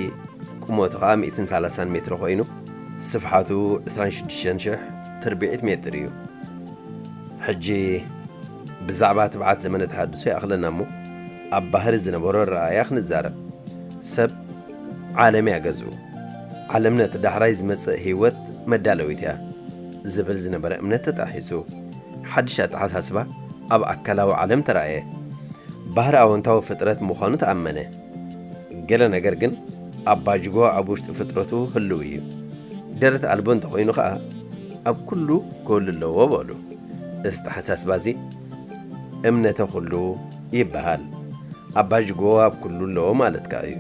ቁመቱ ኸኣ ሚእትን ሰላሳን ሜትሮ ኮይኑ፣ ስፍሓቱ ዕስራን ሽዱሽተን ሽሕ ትርብዒት ሜትር እዩ። ሕጂ ብዛዕባ ትብዓት ዘመነ ተሃድሶ ይኣኽለና እሞ፣ ኣብ ባህሪ ዝነበሮ ኣረኣእያ ክንዛረብ። ሰብ ዓለም እያ ገዝኡ። ዓለም ነቲ ዳሕራይ ዝመጽእ ህይወት መዳለዊት እያ ዝብል ዝነበረ እምነት ተጣሒሱ፣ ሓድሽ ኣተሓሳስባ ኣብ ኣካላዊ ዓለም ተራእየ። ባህሪ ኣወንታዊ ፍጥረት ምዃኑ ተኣመነ። ገለ ነገር ግን ኣባጅጎ ኣብ ውሽጢ ፍጥረቱ ህልው እዩ። ደረት ኣልቦ እንተኾይኑ ኸኣ ኣብ ኩሉ ክህሉ ኣለዎ በሉ። እዚ ኣተሓሳስባ እዚ እምነተ ኩሉ ይበሃል። ኣባጅጎ ኣብ ኩሉ ኣለዎ ማለት ከኣ እዩ።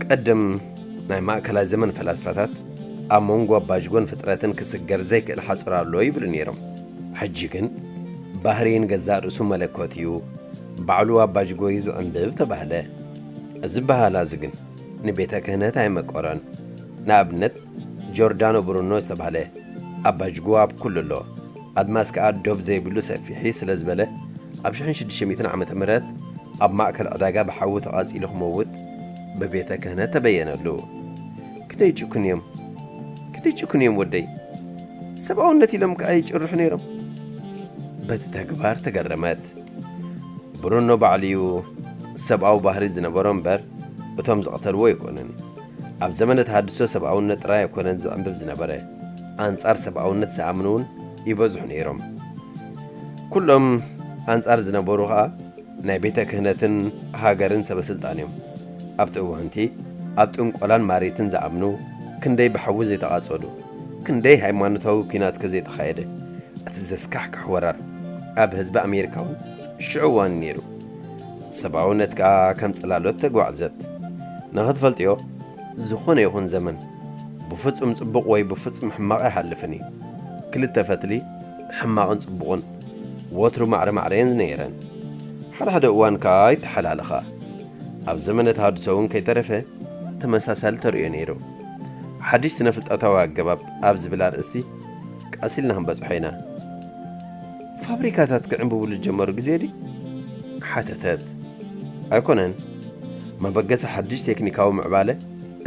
ቀደም ናይ ማእከላይ ዘመን ፈላስፋታት ኣብ መንጎ ኣባጅጎን ፍጥረትን ክስገር ዘይክእል ሓጹር ኣሎ ይብሉ ነይሮም። ሕጂ ግን ባህርይን ገዛእ ርእሱ መለኮት እዩ፣ ባዕሉ ኣባጅጎ እዩ ዝዕንብብ ተባህለ። እዚ በሃላ እዚ ግን ንቤተ ክህነት ኣይመቀሮን። ንኣብነት ጆርዳኖ ብሩኖ ዝተባህለ ኣባጅጎ ኣብ ኩሉ ኣሎ፣ ኣድማስ ከኣ ዶብ ዘይብሉ ሰፊሒ ስለ ዝበለ ኣብ ሽሕን ሽዱሽተ ሚእትን ዓመተ ምህረት ኣብ ማእከል ዕዳጋ ብሓዊ ተቓጺሉ ክመውት ብቤተ ክህነት ተበየነሉ። ክንደይ ጭኩን እዮም፣ ክንደይ ጭኩን እዮም ወደይ። ሰብኣውነት ኢሎም ከኣ ይጭርሑ ነይሮም። በቲ ተግባር ተገረመት። ብሩኖ ባዕሉ'ዩ ሰብኣዊ ባህሪ ዝነበሮ እምበር እቶም ዝቐተልዎ ኣይኮነን። ኣብ ዘመነ ተሃድሶ ሰብኣውነት ጥራይ ኣይኮነን ዝዕንብብ ዝነበረ፣ ኣንጻር ሰብኣውነት ዝኣምኑ እውን ይበዝሑ ነይሮም። ኩሎም ኣንጻር ዝነበሩ ኸኣ ናይ ቤተ ክህነትን ሃገርን ሰበ ስልጣን እዮም። ኣብቲ እዋንቲ ኣብ ጥንቆላን ማሪትን ዝኣምኑ ክንደይ ብሓዊ ዘይተቓጸሉ፣ ክንደይ ሃይማኖታዊ ኲናት ከ ዘይተኻየደ። እቲ ዘስካሕክሕ ወራር ኣብ ህዝቢ ኣሜሪካ እውን ሽዑ እዋን ነይሩ። ሰብኣውነት ከኣ ከም ጽላሎት ተጓዕዘት። ንኽትፈልጥዮ፣ ዝኾነ ይኹን ዘመን ብፍጹም ጽቡቕ ወይ ብፍጹም ሕማቕ ኣይሃልፍን እዩ። ክልተ ፈትሊ፣ ሕማቕን ጽቡቕን፣ ወትሩ ማዕረ ማዕረ እየን ነይረን። ሓደ ሓደ እዋን ከኣ ይተሓላለኻ። ኣብ ዘመነ ተሃድሶ እውን ከይተረፈ ተመሳሳሊ ተርእዮ ነይሩ። ሓድሽ ስነ-ፍልጠታዊ ኣገባብ ኣብ ዝብል ኣርእስቲ ቀስ ኢልና ክንበጽሖ ኢና። ፋብሪካታት ክዕንብቡ ዝጀመሩ ግዜ ድዩ? ሓተተት። ኣይኮነን። መበገሲ ሓድሽ ቴክኒካዊ ምዕባለ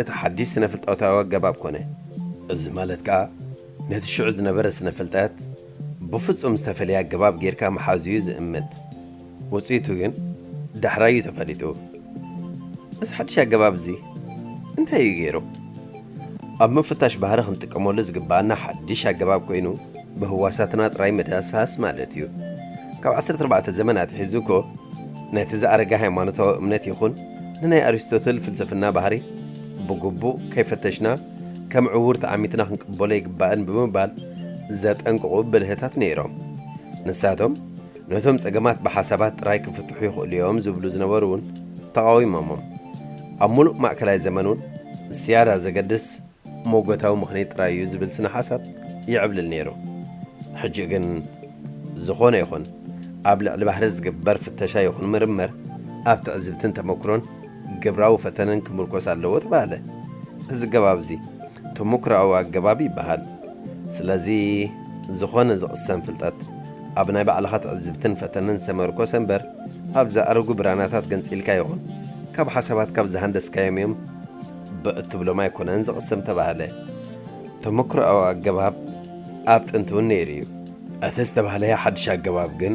እቲ ሓድሽ ስነ-ፍልጠታዊ ኣገባብ ኮነ። እዚ ማለት ከኣ ነቲ ሽዑ ዝነበረ ስነ-ፍልጠት ብፍጹም ዝተፈልየ ኣገባብ ጌርካ ምሓዙ እዩ ዝእምት። ውጽኢቱ ግን ዳሕራይ እዩ ተፈሊጡ። እዚ ሓድሽ ኣገባብ እዚ እንታይ እዩ ገይሩ? ኣብ ምፍታሽ ባህሪ ክንጥቀመሉ ዝግብኣና ሓድሽ ኣገባብ ኮይኑ፣ ብህዋሳትና ጥራይ ምድህሳስ ማለት እዩ። ካብ ዓሰርተ ኣርባዕተ ዘመን ኣትሒዙ እኮ ነቲ ዝኣረገ ሃይማኖታዊ እምነት ይኹን ንናይ ኣሪስቶትል ፍልስፍና ባህሪ ብግቡእ ከይፈተሽና ከም ዕዉር ተዓሚትና ክንቅበሎ ኣይግባእን ብምባል ዘጠንቅቑ ብልህታት ነይሮም። ንሳቶም ነቶም ጸገማት ብሓሳባት ጥራይ ክፍትሑ ይኽእሉ እዮም ዝብሉ ዝነበሩ እውን ተቓዊሞሞም። ኣብ ምሉእ ማእከላይ ዘመን እውን ዝያዳ ዘገድስ መጎታዊ ምኽንያት ጥራይ እዩ ዝብል ስነ ሓሳብ ይዕብልል ነይሩ። ሕጂ ግን ዝኾነ ይኹን ኣብ ልዕሊ ባህሪ ዝግበር ፍተሻ ይኹን ምርምር ኣብ ትዕዝብትን ተመክሮን ግብራዊ ፈተነን ክምርኮስ ኣለዎ ተባህለ። እዚ ኣገባብ እዚ ተመክሮኣዊ ኣገባብ ይበሃል። ስለዚ ዝኾነ ዝቕሰም ፍልጠት ኣብ ናይ ባዕልኻ ትዕዝብትን ፈተነን ዝተመርኮሰ እምበር ኣብ ዝኣረጉ ብራናታት ገንጺልካ ይኹን ካብ ሓሳባት ካብ ዝሃንደስካዮም እዮም ብእትብሎም ኣይኮነን ዝቕሰም ተባህለ። ተመክሮኣዊ ኣገባብ ኣብ ጥንቲ እውን ነይሩ እዩ። እቲ ዝተባህለ ሓድሽ ኣገባብ ግን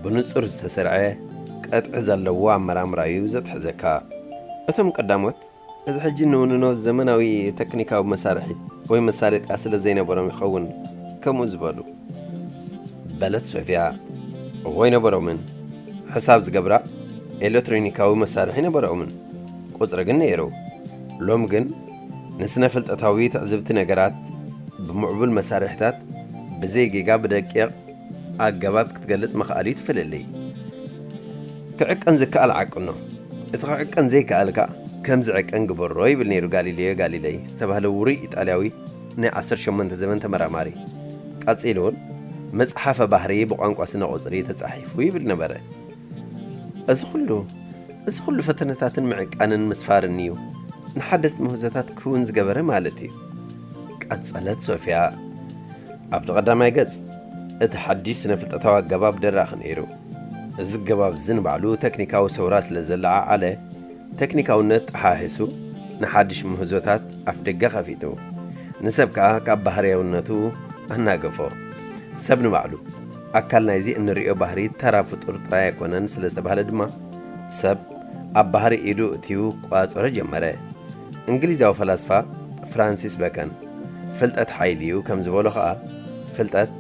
ብንጹር ዝተሰርዐ ቀጥዒ ዘለዎ ኣመራምራ እዩ ዘትሕዘካ። እቶም ቀዳሞት እዚ ሕጂ እንውንኖ ዘመናዊ ተክኒካዊ መሳርሒ ወይ መሳለጥያ ስለ ዘይነበሮም ይኸውን ከምኡ ዝበሉ። በለት ሶፊያ። እዎ ኣይነበሮምን። ሕሳብ ዝገብራ ኤሌክትሮኒካዊ መሳርሒ ነበሮምን። ቁጽሪ ግን ነይሩ። ሎም ግን ንስነ ፍልጠታዊ ትዕዝብቲ ነገራት ብምዕቡል መሳርሒታት ብዘይ ጌጋ ብደቂቕ ኣገባብ ክትገልጽ ምኽኣል እዩ እቲ ፍልልይ። ክዕቀን ዝከኣል ዓቅኖ፣ እቲ ክዕቀን ዘይከኣል ከኣ ከም ዝዕቀን ግበሮ ይብል ነይሩ ጋሊሌዮ ጋሊለይ ዝተባህለ ውሩይ ኢጣልያዊ ናይ ዓሰርተ ሸሞንተ ዘመን ተመራማሪ። ቀጺሉ እውን መጽሓፈ ባህሪ ብቋንቋ ስነ ቁጽሪ ተጻሒፉ ይብል ነበረ። እዚ ኩሉ፣ እዚ ኩሉ ፈተነታትን ምዕቃንን ምስፋርን እዩ ንሓደስቲ ምህዞታት ክውን ዝገበረ ማለት እዩ። ቀጸለት ሶፊያ። ኣብቲ ቀዳማይ ገጽ፣ እቲ ሓድሽ ስነ ፍልጠታዊ ኣገባብ ደራኺ ነይሩ። እዚ ኣገባብ እዚ ንባዕሉ ተክኒካዊ ሰውራ ስለ ዘለዓዓለ፣ ተክኒካውነት ጠሓሒሱ ንሓድሽ ምህዞታት ኣፍደገ ከፊቱ፣ ንሰብ ከኣ ካብ ባህርያውነቱ ኣናገፎ። ሰብ ንባዕሉ ኣካል ናይዚ እንርእዮ ባህሪ ተራ ፍጡር ጥራይ ኣይኮነን ስለ ዝተባህለ ድማ፣ ሰብ ኣብ ባህሪ ኢዱ እትዩ ክቋጸሮ ጀመረ። እንግሊዛዊ ፈላስፋ ፍራንሲስ በከን፣ "ፍልጠት ሓይሊ እዩ" ከም ዝበሎ ኸኣ፣ ፍልጠት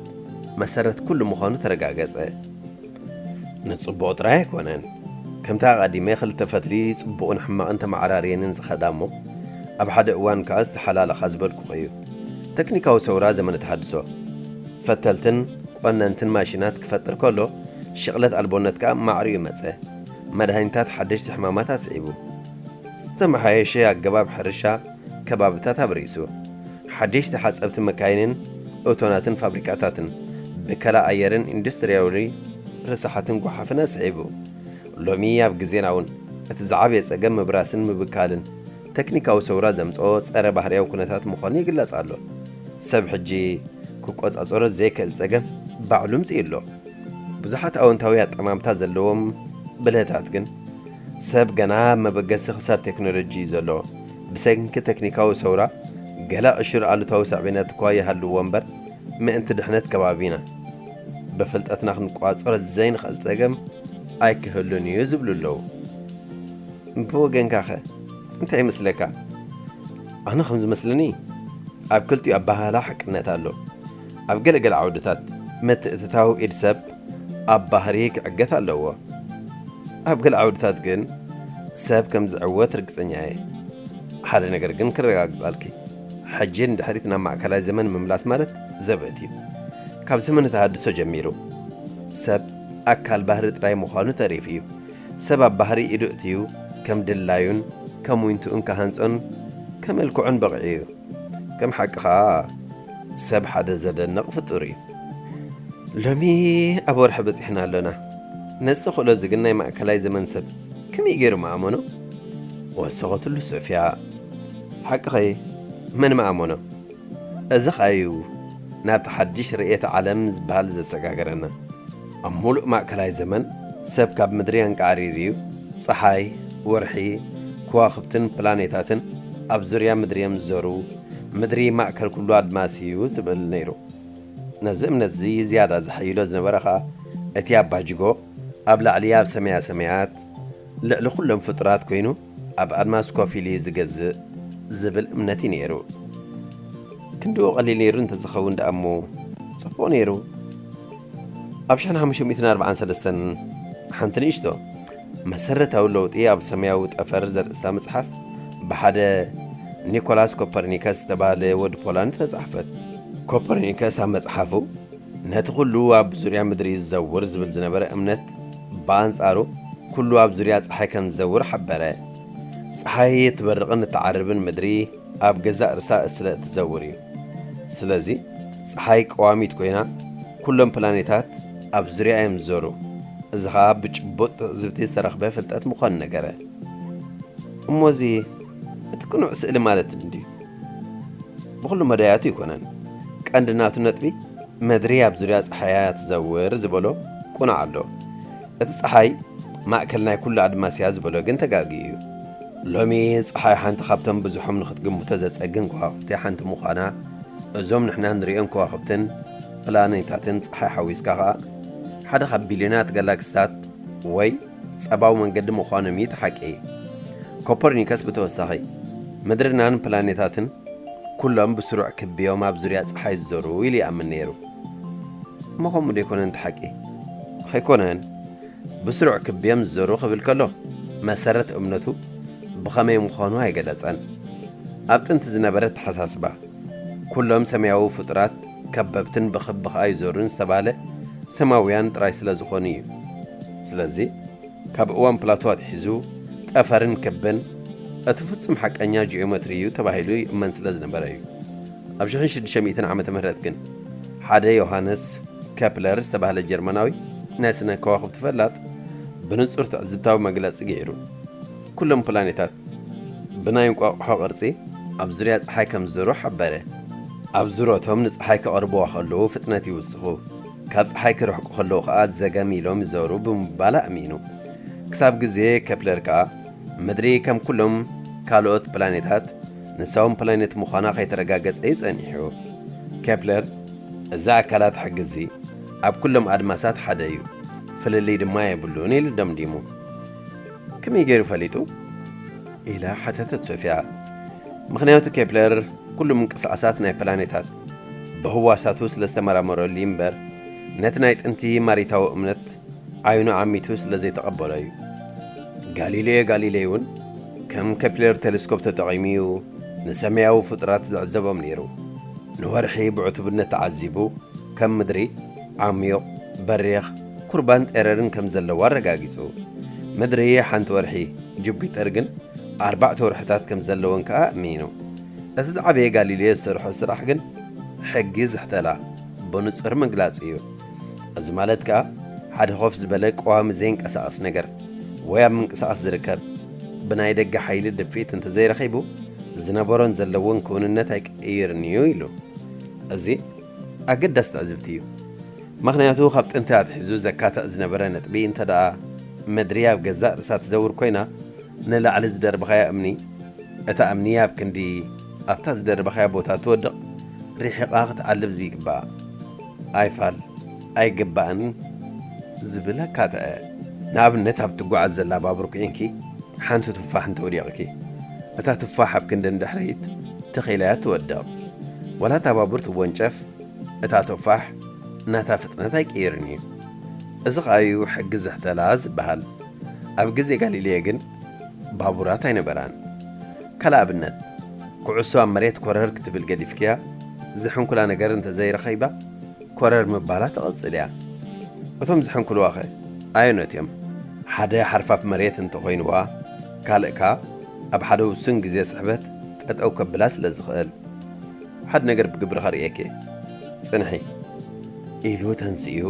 መሰረት ኩሉ ምዃኑ ተረጋገጸ። ንጽቡቕ ጥራይ ኣይኮነን። ከምቲ ኣቐዲመ ክልተ ፈትሊ ጽቡቕን ሕማቕን ተመዓራርየንን ዝኸዳ እሞ፣ ኣብ ሓደ እዋን ከኣ ዝተሓላለኻ ዝበልኩኺ እዩ። ተክኒካዊ ሰውራ ዘመነ ተሃድሶ፣ ፈተልትን ቆነንትን ማሽናት ክፈጥር ከሎ፣ ሽቕለት ኣልቦነት ከኣ ማዕሪኡ መጸ። መድሃኒታት ሓደሽቲ ሕማማት ኣስዒቡ። ዝተመሓየሸ ኣገባብ ሕርሻ ከባብታት ኣብሪሱ። ሓደሽቲ ሓጸብቲ መካይንን እቶናትን ፋብሪካታትን፣ ብከላ ኣየርን ኢንዱስትርያዊ ርሳሓትን ጓሓፍን ኣስዒቡ። ሎሚ ኣብ ግዜና እውን እቲ ዝዓበየ ጸገም ምብራስን ምብካልን ተክኒካዊ ሰውራ ዘምጽኦ ጸረ ባህርያዊ ኩነታት ምዃኑ ይግለጽ ኣሎ። ሰብ ሕጂ ክቆጻጸሮ ዘይክእል ጸገም ባዕሉ ምጽኡ ኣሎ። ብዙሓት ኣወንታዊ ኣጠማምታ ዘለዎም ብልህታት ግን፣ ሰብ ገና ኣብ መበገሲ ክሳብ ቴክኖሎጂ እዩ ዘሎ። ብሰንኪ ተክኒካዊ ሰውራ፣ ገለ ዕሹል ኣሉታዊ ሳዕቤናት እኳ ይሃልዎ እምበር፣ ምእንቲ ድሕነት ከባቢና፣ ብፍልጠትና ክንቋጸሮ ዘይንኽእል ጸገም ኣይክህሉን እዩ ዝብሉ ኣለዉ። ብወገንካኸ እንታይ ይመስለካ? ኣነ ከም ዝመስለኒ፣ ኣብ ክልቲኡ ኣበሃህላ ሓቅነት ኣሎ። ኣብ ገለገለ ዓውድታት፣ ምትእትታው ኢድ ሰብ ኣብ ባህሪ ክዕገት ኣለዎ። ኣብ ገለ ዓውድታት ግን ሰብ ከም ዝዕወት ርግጸኛ እየ። ሓደ ነገር ግን ክረጋግጻልኪ፣ ሕጂ ንድሕሪት ናብ ማእከላይ ዘመን ምምላስ ማለት ዘበት እዩ። ካብ ዘመነ ተሃድሶ ጀሚሩ፣ ሰብ ኣካል ባህሪ ጥራይ ምዃኑ ተሪፉ እዩ። ሰብ ኣብ ባህሪ ኢዱ እትዩ ከም ድላዩን ከም ዊንትኡን ክሃንጾን ከመልክዖን በቒዑ እዩ። ከም ሓቂ ኸኣ፣ ሰብ ሓደ ዘደንቕ ፍጡር እዩ። ሎሚ ኣብ ወርሒ በጺሕና ኣሎና። ነዚ ተኽእሎ እዚ ግን ናይ ማእከላይ ዘመን ሰብ ከመይ ገይሩ መኣመኖ? ወሰኸትሉ ሶፍያ። ሓቅኸይ፣ መን መኣመኖ? እዚ ኸኣ እዩ ናብቲ ሓድሽ ርእየተ ዓለም ዝበሃል ዘሰጋገረና። ኣብ ምሉእ ማእከላይ ዘመን ሰብ ካብ ምድሪ ኣንቃዕሪሩ እዩ። ጸሓይ፣ ወርሒ፣ ከዋኽብትን ፕላኔታትን ኣብ ዙርያ ምድሪ እዮም ዝዞሩ። ምድሪ ማእከል ኩሉ ኣድማስ እዩ ዝብል ነይሩ። ነዚ እምነት እዚ ዝያዳ ዘሐይሎ ዝነበረ ኸኣ እቲ ኣባጅጎ ኣብ ላዕሊ ኣብ ሰማያ ሰማያት ልዕሊ ኩሎም ፍጡራት ኮይኑ ኣብ ኣድማስ ኮፍ ኢሉ እዩ ዝገዝእ ዝብል እምነት እዩ ነይሩ። ክንድኡ ቀሊል ነይሩ እንተዝኸውን ደኣ እሞ ጽቡቕ ነይሩ። ኣብ ሽሕን ሓሙሽተ ሚእትን ኣርባዓን ሰለስተን ሓንቲ ንእሽቶ መሰረታዊ ለውጢ ኣብ ሰማያዊ ጠፈር ዘርእስታ መጽሓፍ ብሓደ ኒኮላስ ኮፐርኒከስ ዝተባህለ ወዲ ፖላንድ ተጻሕፈት። ኮፐርኒከስ ኣብ መጽሓፉ ነቲ ኩሉ ኣብ ዙርያ ምድሪ ዝዘውር ዝብል ዝነበረ እምነት ብኣንጻሩ ኩሉ ኣብ ዙርያ ጸሓይ ከም ዝዘውር ሓበረ። ጸሓይ እትበርቕን እትዓርብን ምድሪ ኣብ ገዛእ ርእሳ ስለ እትዘውር እዩ። ስለዚ ጸሓይ ቀዋሚት ኮይና ኩሎም ፕላኔታት ኣብ ዙርያ እዮም ዝዞሩ። እዚ ኸኣ ብጭቡጥ ትዕዝብቲ ዝተረኽበ ፍልጠት ምዃኑ ነገረ። እሞ እዚ እቲ ቅኑዕ ስእሊ ማለት እንድዩ? ብኹሉ መዳያቱ ኣይኮነን። ቀንዲ ናቱ ነጥቢ ምድሪ ኣብ ዙርያ ጸሓያ ትዘውር ዝበሎ ቅኑዕ ኣሎ። እቲ ጸሓይ ማእከል ናይ ኩሉ ኣድማስ እያ ዝበሎ ግን ተጋግዩ እዩ። ሎሚ ጸሓይ ሓንቲ ካብቶም ብዙሖም ንኽትግምቶ ዘጸግም ከዋኽብቲ ሓንቲ ምዃና፣ እዞም ንሕና ንሪኦም ከዋኽብትን ፕላኔታትን ጸሓይ ሓዊስካ ኸኣ ሓደ ካብ ቢልዮናት ጋላክሲታት ወይ ጸባዊ መንገዲ ምዃኖም እዩ እቲ ሓቂ። ኮፐርኒከስ ብተወሳኺ፣ ምድርናን ፕላኔታትን ኩሎም ብስሩዕ ክቢ እዮም ኣብ ዙርያ ጸሓይ ዝዞሩ ኢሉ ይኣምን ነይሩ። እሞ ከምኡ ዶ ኣይኮነን እቲ ሓቂ? ኣይኮነን። ብስሩዕ ክቢ እዮም ዝዞሩ ክብል ከሎ፣ መሰረት እምነቱ ብኸመይ ምዃኑ ኣይገለጸን። ኣብ ጥንቲ ዝነበረ ኣተሓሳስባ፣ ኩሎም ሰማያዊ ፍጡራት ከበብትን ብኽቢ ከኣ ይዞሩን ዝተባህለ ሰማያውያን ጥራይ ስለ ዝኾኑ እዩ። ስለዚ፣ ካብ እዋን ፕላቶ ኣትሒዙ፣ ጠፈርን ክብን እቲ ፍጹም ሓቀኛ ጂኦሜትሪ እዩ ተባሂሉ ይእመን ስለ ዝነበረ እዩ። ኣብ ሽሕን ሽዱሽተ ሚእትን ዓመተ ምህረት ግን፣ ሓደ ዮሃንስ ከፕለር ዝተባህለ ጀርመናዊ ናይ ስነ ከዋኽብቲ ፈላጥ፣ ብንጹር ትዕዝብታዊ መግለጺ ገይሩ። ኩሎም ፕላኔታት ብናይ እንቋቑሖ ቅርጺ ኣብ ዙርያ ጸሓይ ከም ዝዞሩ ሓበረ። ኣብ ዙረቶም ንጸሓይ ክቐርብዋ ከለዉ ፍጥነት ይውስኹ፣ ካብ ጸሓይ ክርሕቁ ከለዉ ኸኣ ዘገም ኢሎም ይዞሩ ብምባል ኣእሚኑ። ክሳብ ግዜ ከፕለር ከኣ ምድሪ ከም ኩሎም ካልኦት ፕላኔታት ንሳ እውን ፕላኔት ምዃና ከይተረጋገጸ እዩ ጸኒሑ። ኬፕለር፣ እዚ ኣካላት ሕጊ እዚ ኣብ ኩሎም ኣድማሳት ሓደ እዩ፣ ፍልልይ ድማ የብሉን ኢሉ ደምዲሙ። ከመይ ገይሩ ፈሊጡ? ኢላ ሓተተት ሶፊያ። ምኽንያቱ ኬፕለር ኩሉ ምንቅስቓሳት ናይ ፕላኔታት ብህዋሳቱ ስለ ዝተመራመረሉ እምበር፣ ነቲ ናይ ጥንቲ ማሪታዊ እምነት ዓይኑ ዓሚቱ ስለ ዘይተቐበሎ እዩ። ጋሊሌዮ ጋሊሌይ እውን ከም ኬፕለር ቴሌስኮፕ ተጠቒሙ እዩ ንሰማያዊ ፍጡራት ዝዕዘቦም ነይሩ። ንወርሒ ብዕቱብነት ተዓዚቡ፣ ከም ምድሪ ዓሚቕ፣ በሪኽ፣ ኩርባን ጠረርን ከም ዘለዎ ኣረጋጊጹ። ምድሪ ሓንቲ ወርሒ፣ ጁፒተር ግን ኣርባዕተ ወርሕታት ከም ዘለወን ከኣ ኣእሚኑ። እቲ ዝዓበየ ጋሊሌዮ ዝሰርሖ ስራሕ ግን ሕጊ ዝሕተላ ብንጹር ምግላጹ እዩ። እዚ ማለት ከኣ ሓደ ኮፍ ዝበለ ቀዋሚ ዘይንቀሳቐስ ነገር ወይ ኣብ ምንቅስቓስ ዝርከብ ብናይ ደገ ሓይሊ ድፍኢት እንተዘይረኺቡ ዝነበሮን ዘለዎን ክውንነት ኣይቀይርን እዩ ኢሉ። እዚ ኣገዳሲ ትዕዝብቲ እዩ። ምኽንያቱ ካብ ጥንቲ ኣትሒዙ ዘካትዕ ዝነበረ ነጥቢ እንተ ደኣ ምድሪ ኣብ ገዛእ ርእሳ ትዘውር ኮይና ንላዕሊ ዝደርበኻያ እምኒ፣ እታ እምኒ ኣብ ክንዲ ኣብታ ዝደርበኻያ ቦታ ትወድቕ ርሒቓ ክትዓልብ ዝይግባእ ኣይፋል ኣይግባእን ዝብል ኣካትዐ። ንኣብነት ኣብ ትጓዓዝ ዘላ ባቡር ኮይንኪ ሓንቲ ቱፋሕ እንተወዲቕኪ፣ እታ ቱፋሕ ኣብ ክንዲ ንድሕሪት ተኺላያ ትወድቕ። ዋላ እታ ባቡር ትወንጨፍ፣ እታ ቱፋሕ ናታ ፍጥነት ኣይቅይርን እዩ። እዚ ኸኣ እዩ ሕጊ ዝሕተላ ዝበሃል። ኣብ ግዜ ጋሊሌዮ ግን ባቡራት ኣይነበራን። ካልእ ኣብነት፣ ኩዕሶ ኣብ መሬት ኮረር ክትብል ገዲፍክያ፣ ዝሕንኩላ ነገር እንተዘይረኺባ፣ ኮረር ምባላ ትቕጽል እያ። እቶም ዝሕንኩልዋኸ ኣየኖት እዮም? ሓደ ሓርፋፍ መሬት እንተኾይንዋ፣ ካልእካ ኣብ ሓደ ውሱን ግዜ ስሕበት ጠጠው ከብላ ስለ ዝኽእል። ሓደ ነገር ብግብሪ ከርእየኪ። ጽንሒ። ኢሉ ተንሲኡ፣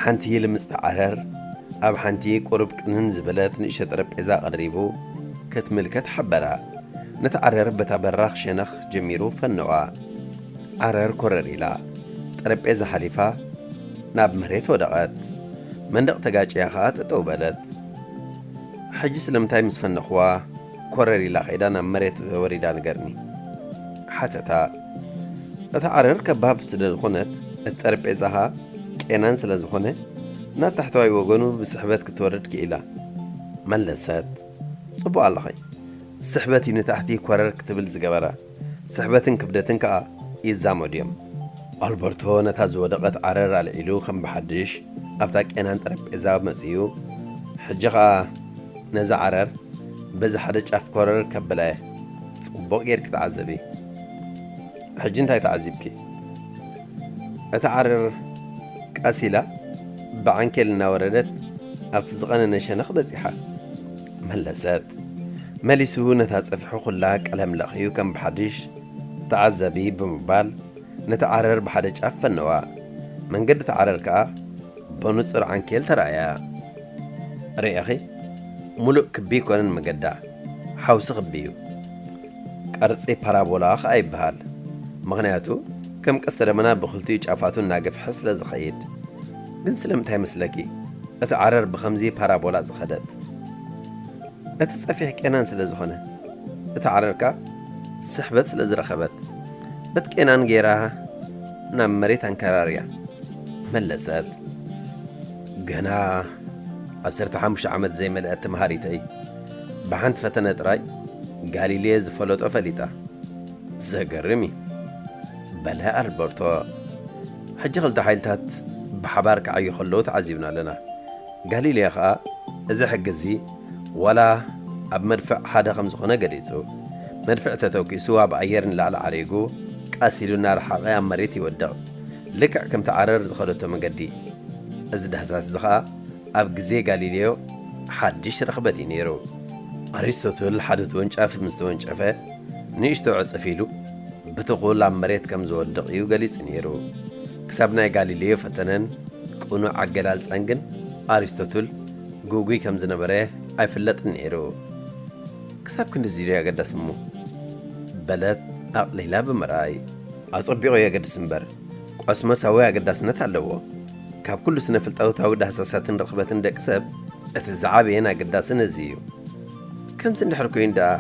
ሓንቲ ልምጽቲ ዓረር ኣብ ሓንቲ ቁሩብ ቅንን ዝበለት ንእሽቶ ጠረጴዛ ቀሪቡ ክትምልከት ሓበራ። ነቲ ዓረር በታ በራኽ ሸነኽ ጀሚሩ ፈነዋ። ዓረር ኮረር ኢላ፣ ጠረጴዛ ሓሊፋ ናብ መሬት ወደቐት። መንደቕ ተጋጭያ ኸኣ ጠጠው በለት። ሕጂ ስለምንታይ ምስ ፈነኽዋ ኮረር ኢላ ከይዳ ናብ መሬት ወሪዳ ንገርኒ? ሓተታ። እታ ዓረር ከባብ ስለ ዝኾነት፣ እቲ ጠረጴዛ ኸኣ ቄናን ስለ ዝኾነ፣ ናብ ታሕተዋይ ወገኑ ብስሕበት ክትወርድ ክኢላ። መለሰት። ጽቡቕ ኣለኺ። ስሕበት እዩ ንታሕቲ ኮረር ክትብል ዝገበራ። ስሕበትን ክብደትን ከኣ ይዛመዱ እዮም። ኣልበርቶ ነታ ዝወደቐት ዓረር ኣልዒሉ ከም ብሓድሽ ኣብታ ቄናን ጠረጴዛ መጺኡ፣ ሕጂ ኸኣ ነዛ ዓረር በዚ ሓደ ጫፍ ኮረር ከብላ እየ። ጽቡቕ ጌርኪ ተዓዘቢ። ሕጂ እንታይ ተዓዚብኪ? እታ ዓረር ቀስ ኢላ ብዓንኬል እናወረደት ኣብቲ ዝቐነነ ሸነኽ በጺሓ። መለሰት። መሊሱ ነታ ጸፍሒ ኩላ ቀለም ለኽዩ ከም ብሓድሽ ተዓዘቢ ብምባል ነቲ ዓረር ብሓደ ጫፍ ፈነዋ። መንገዲ እታ ዓረር ከኣ ብንጹር ዓንኬል ተራእያ። ርኢኺ? ምሉእ ክቢ ኣይኮነን መገዳ፣ ሓውሲ ክቢ እዩ። ቅርጺ ፓራቦላ ኸኣ ይበሃል። ምኽንያቱ ከም ቀስተ ደመና ብኽልቲኡ ጫፋቱ እናገፍሐ ስለ ዝኸይድ። ግን ስለምንታይ መስለኪ እቲ ዓረር ብኸምዚ ፓራቦላ ዝኸደት? እቲ ጸፊሕ ቄናን ስለ ዝኾነ፣ እታ ዓረር ከኣ ስሕበት ስለ ዝረኸበት፣ በቲ ቄናን ገይራ ናብ መሬት ኣንከራርያ መለሰት። ገና ዓሰርተ ሓሙሽተ ዓመት ዘይመልአት ተምሃሪተይ ብሓንቲ ፈተነ ጥራይ ጋሊሌዮ ዝፈለጦ ፈሊጣ። ዘገርም እዩ፣ በለ ኣልበርቶ። ሕጂ ክልተ ሓይልታት ብሓባር ክዓዩ ከለዉ ተዓዚብና ኣለና። ጋሊሌዮ ኸኣ እዚ ሕጊ እዚ ዋላ ኣብ መድፍዕ ሓደ ከም ዝኾነ ገሊጹ። መድፍዕ ተተኲሱ ኣብ ኣየር ንላዕሊ ዓሪጉ ቀስ ኢሉ እናረሓቐ ኣብ መሬት ይወድቕ። ልክዕ ከምቲ ዓረር ዝኸደቶ መገዲ። እዚ ዳህሳስ እዚ ኸኣ ኣብ ግዜ ጋሊሌዮ ሓድሽ ርኽበት እዩ ነይሩ። ኣሪስቶትል ሓደ ተወንጫፊ ምስ ተወንጨፈ ንእሽቶ ዕጽፍ ኢሉ ብትኹል ኣብ መሬት ከም ዝወድቕ እዩ ገሊጹ ነይሩ። ክሳብ ናይ ጋሊሌዮ ፈተነን ቅኑዕ ኣገላልጻን ግን ኣሪስቶትል ግጉይ ከም ዝነበረ ኣይፍለጥን ነይሩ። ክሳብ ክንድዚ ድዩ ኣገዳሲ እሞ? በለት ኣቕሊላ ብምርኣይ። ኣጸቢቑ የገድስ እምበር፣ ቆስመሳዊ ኣገዳስነት ኣለዎ። ካብ ኩሉ ስነ-ፍልጠታዊ ዳህሳሳትን ርኽበትን ደቂ ሰብ፣ እቲ ዝዓበየን ኣገዳስን እዚ እዩ። ከምዚ እንድሕር ኮይኑ ደኣ፣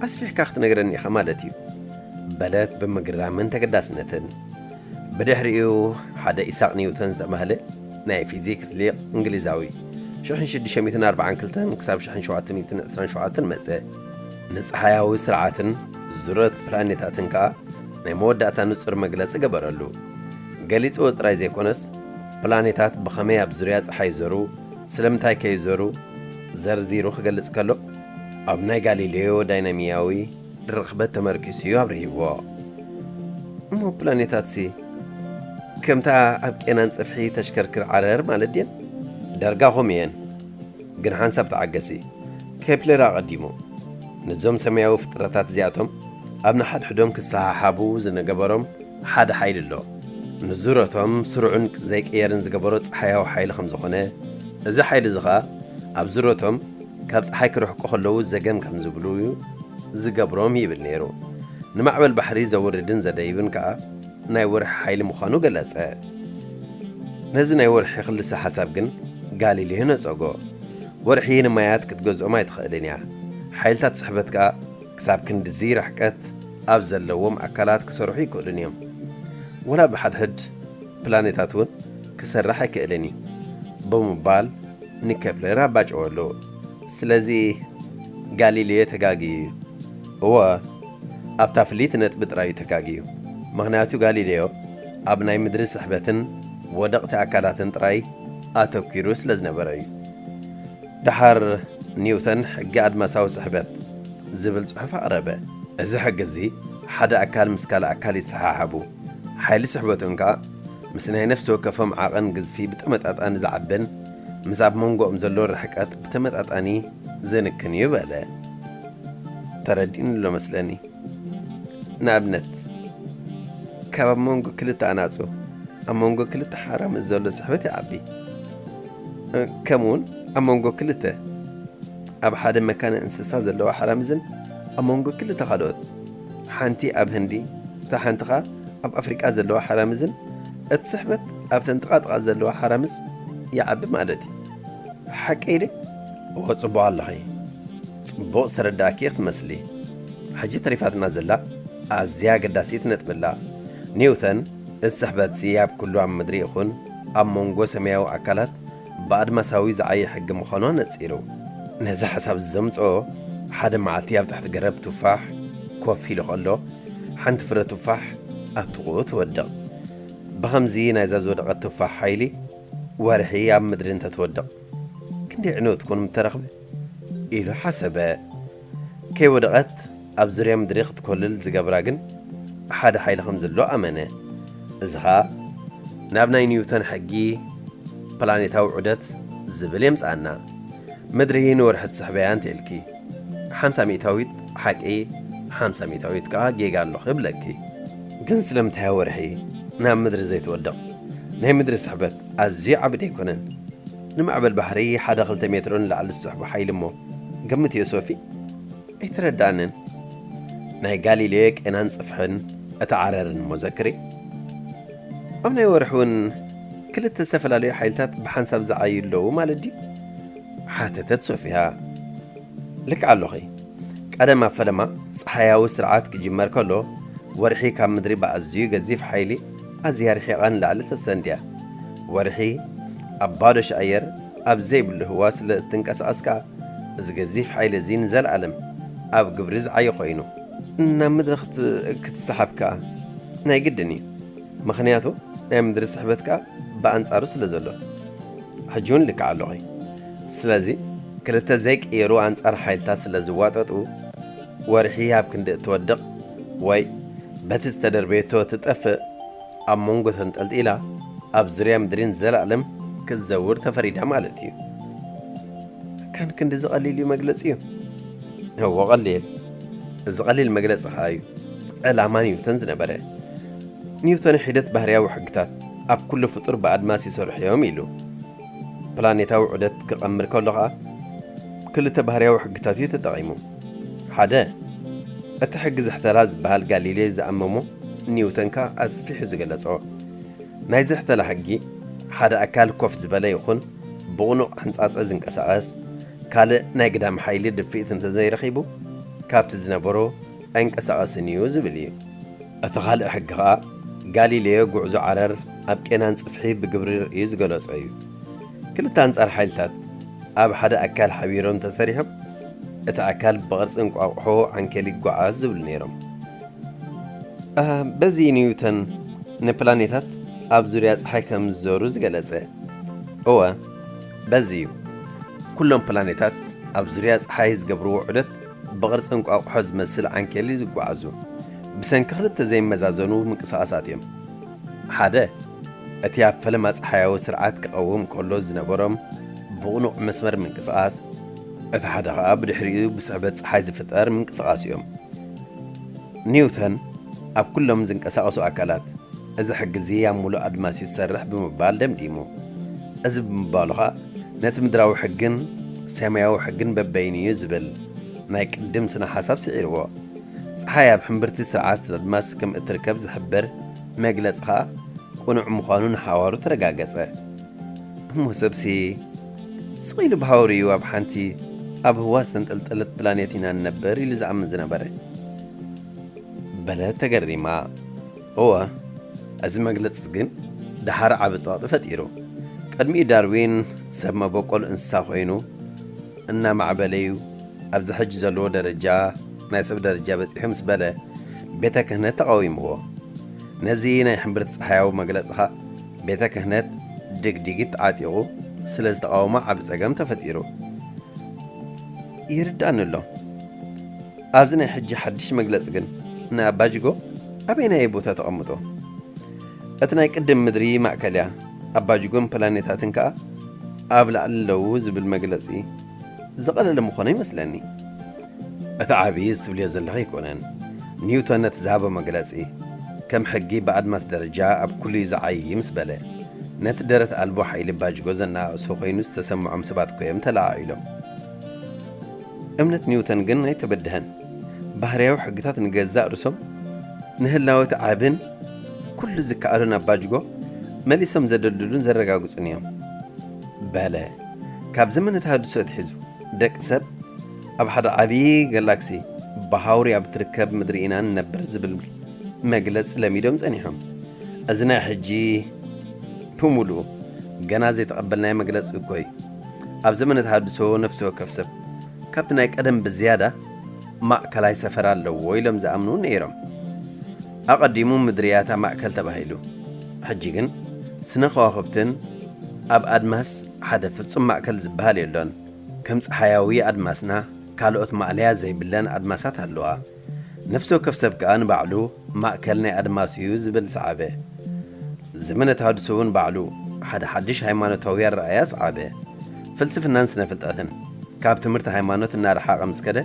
ኣስፊሕካ ክትነግረኒ ኢኻ ማለት እዩ፣ በለት ብምግራምን ተገዳስነትን። ብድሕሪኡ ሓደ ኢሳቕ ኒውተን ዝተባህለ ናይ ፊዚክስ ሊቕ እንግሊዛዊ ሽሕን ሽዱሽተ ሚእትን ኣርባዓን ክልተን ክሳብ ሽሕን ሸውዓተ ሚእትን ዕስራን ሸውዓተን መጸ። ንጸሓያዊ ስርዓትን ዙረት ፕላኔታትን ከኣ ናይ መወዳእታ ንጹር መግለጺ ገበረሉ። ገሊጽዎ ጥራይ ዘይኮነስ፣ ፕላኔታት ብኸመይ ኣብ ዙርያ ጸሓይ ይዞሩ፣ ስለምንታይ ከይዞሩ ዘርዚሩ ክገልጽ ከሎ፣ ኣብ ናይ ጋሊሌዮ ዳይናሚያዊ ርኽበት ተመርኪሱ እዩ ኣብሪህዎ። እሞ ፕላኔታትሲ ከምታ ኣብ ቄናን ጽፍሒ ተሽከርክር ዓረር ማለት ድየን? ዳርጋ ኸም እየን። ግን ሓንሳብ ተዓገሲ። ኬፕለር ኣቐዲሙ ነዞም ሰማያዊ ፍጥረታት እዚኣቶም ኣብ ንሓድሕዶም ክሰሓሓቡ ዝነገበሮም ሓደ ሓይሊ ኣሎ። ንዙረቶም ስሩዕን ዘይቅየርን ዝገበሮ ጸሓያዊ ሓይሊ ከም ዝኾነ፣ እዚ ሓይሊ እዚ ኸኣ ኣብ ዙረቶም ካብ ጸሓይ ክርሕቁ ከለዉ ዘገም ከም ዝብሉ ዝገብሮም ይብል ነይሩ። ንማዕበል ባሕሪ ዘውርድን ዘደይብን ከኣ ናይ ወርሒ ሓይሊ ምዃኑ ገለጸ። ነዚ ናይ ወርሒ ክልሰ ሓሳብ ግን ጋሊሌዮ ነጸጎ። ወርሒ ንማያት ክትገዝኦም ኣይትኽእልን እያ። ሓይልታት ስሕበት ከኣ ክሳብ ክንድዚ ርሕቀት ኣብ ዘለዎም ኣካላት ክሰርሑ ይክእሉን እዮም። ወላ ብሓድሕድ ፕላኔታት እውን ክሰርሕ ኣይክእልን እዩ ብምባል ንኬፕለር ኣባጨወሉ። ስለዚ ጋሊሌዮ ተጋግዩ እዩ። እወ፣ ኣብታ ፍልይቲ ነጥቢ ጥራይ እዩ ተጋግዩ። ምኽንያቱ ጋሊሌዮ ኣብ ናይ ምድሪ ስሕበትን ወደቕቲ ኣካላትን ጥራይ ኣተኲሩ ስለ ዝነበረ እዩ። ደሓር ኒውተን ሕጊ ኣድማሳዊ ስሕበት ዝብል ጽሑፍ ኣቕረበ። እዚ ሕጊ እዚ ሓደ ኣካል ምስ ካልእ ኣካል ይሰሓሓቡ፣ ሓይሊ ስሕበቶም ከኣ ምስ ናይ ነፍሲ ወከፎም ዓቐን ግዝፊ ብተመጣጣኒ ዝዓብን ምስ ኣብ መንጎኦም ዘሎ ርሕቀት ብተመጣጣኒ ዘንክን እዩ በለ። ተረዲእኒ ኣሎ መስለኒ። ንኣብነት፣ ካብ ኣብ መንጎ ክልተ ኣናጹ፣ ኣብ መንጎ ክልተ ሓራምዝ ዘሎ ስሕበት ይዓቢ። ከምኡውን ኣብ መንጎ ክልተ ኣብ ሓደ መካነ እንስሳ ዘለዋ ሓራምዝን ኣብ መንጎ ክልተ ካልኦት፣ ሓንቲ ኣብ ህንዲ፣ እታ ሓንቲ ኸኣ ኣብ ኣፍሪቃ ዘለዋ ሓራምዝን፣ እቲ ስሕበት ኣብተን ጥቓጥቓ ዘለዋ ሓራምዝ ይዓቢ ማለት እዩ። ሓቀይ ድየ? እወ፣ ጽቡቕ ኣለኺ። ጽቡቕ ዝተረዳእኪ ኢኺ ትመስሊ። ሕጂ ተሪፋትና ዘላ ኣዝያ ኣገዳሲት ነጥቢ ኣላ። ኒውተን፣ እዚ ስሕበትሲ ኣብ ኩሉ ኣብ ምድሪ ይኹን ኣብ መንጎ ሰማያዊ ኣካላት ብኣድማሳዊ ዝዓየ ሕጊ ምዃኑ ኣነጺሩ። ነዚ ሓሳብ እዚ ዘምጽኦ፣ ሓደ መዓልቲ ኣብ ትሕቲ ገረብ ቱፋሕ ኮፍ ኢሉ ከሎ፣ ሓንቲ ፍረ ቱፋሕ ኣብ ጥቕኡ ትወድቕ። ብኸምዚ ናይዛ ዝወደቐት ቱፋሕ ሓይሊ፣ ወርሒ ኣብ ምድሪ እንተትወድቕ፣ ክንደይ ዕንወት ኮን ምተረኽበ? ኢሉ ሓሰበ። ከይወደቐት ኣብ ዙርያ ምድሪ ክትኮልል ዝገብራ ግን ሓደ ሓይሊ ከም ዘሎ ኣመነ። እዚ ኸኣ ናብ ናይ ኒውተን ሕጊ ፕላኔታዊ ዑደት ዝብል የምጽኣና። ምድሪ ንወርሒ ትስሕበያ እንተ ኢልኪ፣ ሓምሳ ሚእታዊት ሓቂ፣ ሓምሳ ሚእታዊት ከኣ ጌጋ ኣለኹ ይብለኪ። ግን ስለምንታይ ወርሒ ናብ ምድሪ ዘይትወድቕ? ናይ ምድሪ ስሕበት ኣዝዩ ዓቢ ደይኮነን? ንማዕበል ባሕሪ ሓደ ክልተ ሜትሮ ንላዕሊ ዝስሕቦ ሓይሊ እሞ፣ ገምትዮ ሶፊ። ኣይተረዳእንን። ናይ ጋሊሌዮ ቄናን ጽፍሕን እቲ ዓረርን እሞ ዘክሪ። ኣብ ናይ ወርሒ እውን ክልተ ዝተፈላለዩ ሓይልታት ብሓንሳብ ዝዓዩ ኣለዉ ማለት ድዩ? ሓተተት ሶፊያ። ልክዕ ኣለኺ። ቀደም ኣብ ፈለማ ጸሓያዊ ስርዓት ክጅመር ከሎ፣ ወርሒ ካብ ምድሪ ብኣዝዩ ገዚፍ ሓይሊ ኣዝያ ርሒቓ ንላዕሊ ተሰንድያ። ወርሒ ኣብ ባዶ ኣየር ኣብ ዘይብሉ ህዋ ስለ እትንቀሳቐስ ከኣ፣ እዚ ገዚፍ ሓይሊ እዚ ንዘለኣለም ኣብ ግብሪ ዝዓዪ ኮይኑ፣ ናብ ምድሪ ክት-፣ ክትሰሓብ ከኣ ናይ ግድን እዩ። ምኽንያቱ ናይ ምድሪ ስሕበት ከኣ ብኣንጻሩ ስለ ዘሎ። ሕጂ እውን ልክዕ ኣለኹ። ስለዚ ክልተ ዘይቅየሩ ኣንጻር ሓይልታት ስለ ዝዋጠጡ፣ ወርሒ ኣብ ክንዲ እትወድቕ ወይ በቲ ዝተደርበየቶ እትጠፍእ፣ ኣብ መንጎ ተንጠልጢላ ኣብ ዙርያ ምድሪ ንዘለኣለም ክትዘውር ተፈሪዳ ማለት እዩ። ካን ክንድዚ ቀሊል እዩ መግለጺኡ? እወ ቀሊል። እዚ ቀሊል መግለጺ ኸኣ እዩ ዕላማ ኒውተን ዝነበረ። ኒውተን ሒደት ባህርያዊ ሕግታት ኣብ ኩሉ ፍጡር ብኣድማስ ይሰርሑ እዮም ኢሉ። ፕላኔታዊ ዑደት ክቐምር ከሎ ኸኣ ክልተ ባህርያዊ ሕግታት እዩ ተጠቒሙ። ሓደ፣ እቲ ሕጊ ዝሕተላ ዝበሃል ጋሊሌዮ ዝኣመሞ ኒውተን ከኣ ኣስፊሑ ዝገለጾ። ናይ ዝሕተላ ሕጊ፣ ሓደ ኣካል ኮፍ ዝበለ ይኹን ብቕኑዕ ሕንጻጸ ዝንቀሳቐስ፣ ካልእ ናይ ግዳም ሓይሊ ድፍኢት እንተዘይረኺቡ፣ ካብቲ ዝነበሮ ኣይንቀሳቐስን እዩ ዝብል እዩ። እቲ ካልእ ሕጊ ኸኣ፣ ጋሊሌዮ ጉዕዞ ዓረር ኣብ ቄናን ጽፍሒ ብግብሪ ርእዩ ዝገለጾ እዩ። ክልተ ኣንጻር ሓይልታት ኣብ ሓደ ኣካል ሓቢሮም ተሰሪሖም፣ እቲ ኣካል ብቕርጺ እንቋቑሖ ዓንኬል ይጓዓዝ ዝብሉ ነይሮም። እ፣ በዚ ኒውተን ንፕላኔታት ኣብ ዙርያ ጸሓይ ከም ዝዞሩ ዝገለጸ። እወ፣ በዚ እዩ። ኩሎም ፕላኔታት ኣብ ዙርያ ጸሓይ ዝገብርዎ ዑደት ብቕርጺ እንቋቑሖ ዝመስል ዓንኬል እዩ ዝጓዓዙ። ብሰንኪ ክልተ ዘይመዛዘኑ ምንቅስቓሳት እዮም። ሓደ፣ እቲ ኣብ ፈለማ ጸሓያዊ ስርዓት ክቐውም ከሎ ዝነበሮም ብቕኑዕ መስመር ምንቅስቓስ፣ እቲ ሓደ ኸኣ ብድሕሪኡ ብስሕበት ጸሓይ ዝፍጠር ምንቅስቓስ እዮም። ኒውተን ኣብ ኩሎም ዝንቀሳቐሱ ኣካላት፣ እዚ ሕጊ እዚ ኣብ ምሉእ ኣድማስ እዩ ዝሰርሕ ብምባል ደምዲሙ። እዚ ብምባሉ ኸኣ፣ ነቲ ምድራዊ ሕግን ሰማያዊ ሕግን በበይኑ እዩ ዝብል ናይ ቅድም ስነ ሓሳብ ስዒርዎ። ጸሓይ ኣብ ሕምብርቲ ስርዓት ኣድማስ ከም እትርከብ ዝሕብር መግለጺ ኸኣ ቅኑዕ ምዃኑ ንሓዋሩ ተረጋገጸ። እሞ ሰብሲ ስቕ ኢሉ ብሃውርኡ ኣብ ሓንቲ ኣብ ህዋ ዝተንጠልጠለት ፕላኔት ኢና ንነብር ኢሉ ዝኣምን ዝነበረ? በለት ተገሪማ። እወ፣ እዚ መግለጺ ግን ደሓር ዓቢ ጸቕጢ ፈጢሩ። ቅድሚኡ ዳርዊን ሰብ መበቆል እንስሳ ኮይኑ እናማዕበለ እዩ ኣብዚ ሕጂ ዘለዎ ደረጃ፣ ናይ ሰብ ደረጃ በጺሑ ምስ በለ፣ ቤተ ክህነት ተቓዊምዎ። ነዚ ናይ ሕምብርቲ ጸሓያዊ መግለጺኻ ቤተ ክህነት ድግዲጊት ተዓጢቑ ስለ ዝተቓወሞ ዓቢ ጸገም ተፈጢሩ። ይርዳኒ ኣሎ። ኣብዚ ናይ ሕጂ ሓድሽ መግለጺ ግን ንኣባጅጎ ኣበየናይ ቦታ ተቐምጦ? እቲ ናይ ቅድም ምድሪ ማእከል እያ፣ ኣባጅጎን ፕላኔታትን ከኣ ኣብ ላዕሊ ኣለዉ ዝብል መግለጺ ዝቐለለ ምኾነ ይመስለኒ። እቲ ዓቢ እዚ ትብልዮ ዘለኺ ኣይኮነን። ኒውቶን ነቲ ዝሃቦ መግለጺ፣ ከም ሕጊ ብኣድማስ ደረጃ ኣብ ኩሉ እዩ ዝዓዪ ምስ በለ፣ ነቲ ደረት ኣልቦ ሓይሊ ባጅጎ ዘነኣእሶ ኮይኑ ዝተሰምዖም ሰባት እኮ እዮም ተለዓዒሎም። እምነት ኒውተን ግን ኣይተበድሀን። ባህርያዊ ሕግታት ንገዛእ ርእሶም ንህላወ እቲ ዓብን ኩሉ ዝከኣሉን ኣባጅጎ መሊሶም ዘደልድሉን ዘረጋግጹን እዮም። በለ፣ ካብ ዘመነ ተሃድሶ ኣትሒዙ ደቂ ሰብ ኣብ ሓደ ዓቢ ጋላክሲ ብሃውሪ ኣብ እትርከብ ምድሪ ኢና ንነብር ዝብል መግለጺ ለሚዶም ጸኒሖም። እዚ ናይ ሕጂ ብምሉኡ ገና ዘይተቐበልናዮ መግለጺ እኮ እዩ። ኣብ ዘመነ ተሃድሶ ነፍሲ ወከፍ ሰብ ካብቲ ናይ ቀደም ብዝያዳ ማእከላይ ሰፈራ ኣለዎ ኢሎም ዝኣምኑ ነይሮም። ኣቐዲሙ ምድሪ እያ እታ ማእከል ተባሂሉ። ሕጂ ግን ስነ ከዋኽብትን ኣብ ኣድማስ ሓደ ፍጹም ማእከል ዝበሃል የሎን። ከም ጸሓያዊ ኣድማስና ካልኦት ማእለያ ዘይብለን ኣድማሳት ኣለዋ። ነፍሲ ወከፍ ሰብ ከኣ ንባዕሉ ማእከል ናይ ኣድማስ እዩ ዝብል ሰዓበ። ዘመነ ተሃድሶ እውን ባዕሉ ሓደ ሓድሽ ሃይማኖታዊ ኣረኣእያ ሰዓበ። ፍልስፍናን ስነ ፍልጠትን ካብ ትምህርቲ ሃይማኖት እናረሓቐ ምስ ከደ፣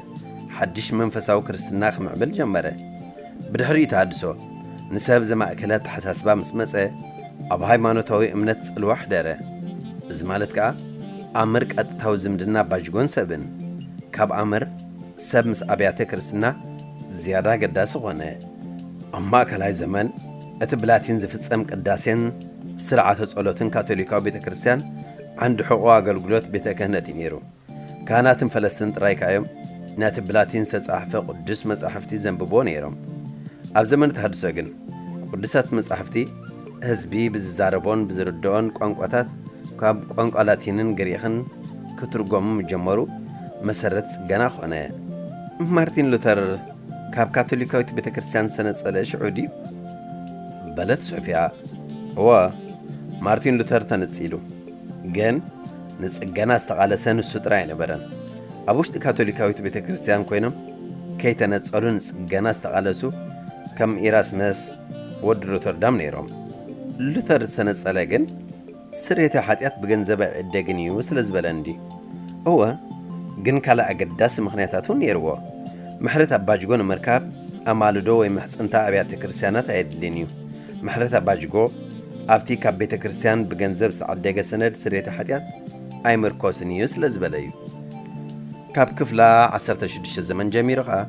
ሓድሽ መንፈሳዊ ክርስትና ክምዕብል ጀመረ። ብድሕሪኡ ተሃድሶ ንሰብ ዘማእከለ ኣተሓሳስባ ምስ መጸ፣ ኣብ ሃይማኖታዊ እምነት ጽልዋ ኣሕደረ። እዚ ማለት ከኣ ኣምር ቀጥታዊ ዝምድና ባጅጎን ሰብን፣ ካብ ኣምር ሰብ ምስ ኣብያተ ክርስትና ዝያዳ ኣገዳሲ ኾነ። ኣብ ማእከላይ ዘመን እቲ ብላቲን ዝፍጸም ቅዳሴን ስርዓተ ጸሎትን ካቶሊካዊ ቤተ ክርስቲያን ዓንዲ ሕቖ ኣገልግሎት ቤተ ክህነት እዩ ነይሩ። ካህናትን ፈለስትን ጥራይ ከኣ እዮም ነቲ ብላቲን ዝተጻሕፈ ቅዱስ መጻሕፍቲ ዘንብብዎ ነይሮም። ኣብ ዘመነ ተሃድሶ ግን ቅዱሳት መጻሕፍቲ ህዝቢ ብዝዛረቦን ብዝርድኦን ቋንቋታት ካብ ቋንቋ ላቲንን ግሪኽን ክትርጎሙ ምስ ጀመሩ መሰረት ጽገና ኾነ። ማርቲን ሉተር ካብ ካቶሊካዊት ቤተ ክርስቲያን ዝተነጸለ ሽዑ ድዩ? በለት ሶፊያ። እወ፣ ማርቲን ሉተር ተነጺሉ። ግን ንጽገና ዝተቓለሰ ንሱ ጥራይ ኣይነበረን። ኣብ ውሽጢ ካቶሊካዊት ቤተ ክርስቲያን ኮይኖም ከይተነጸሉ ንጽገና ዝተቓለሱ ከም ኢራስመስ፣ ወዲ ሮተርዳም ነይሮም። ሉተር ዝተነጸለ ግን ስርየተ ሓጢኣት ብገንዘብ ኣይዕደግን እዩ ስለ ዝበለ እንዲ። እወ፣ ግን ካልእ ኣገዳሲ ምኽንያታት እውን ነይርዎ። ምሕረት ኣባጅጎ ንምርካብ ኣማልዶ ወይ ምሕጽንታ ኣብያተ ክርስቲያናት ኣየድልን እዩ። ምሕረት ኣባጅጎ ኣብቲ ካብ ቤተ ክርስቲያን ብገንዘብ ዝተዓደገ ሰነድ ስርየተ ሓጢኣት ኣይምርኮስን እዩ ስለ ዝበለ እዩ። ካብ ክፍላ ዓሰርተ ሽዱሽተ ዘመን ጀሚሩ ኸኣ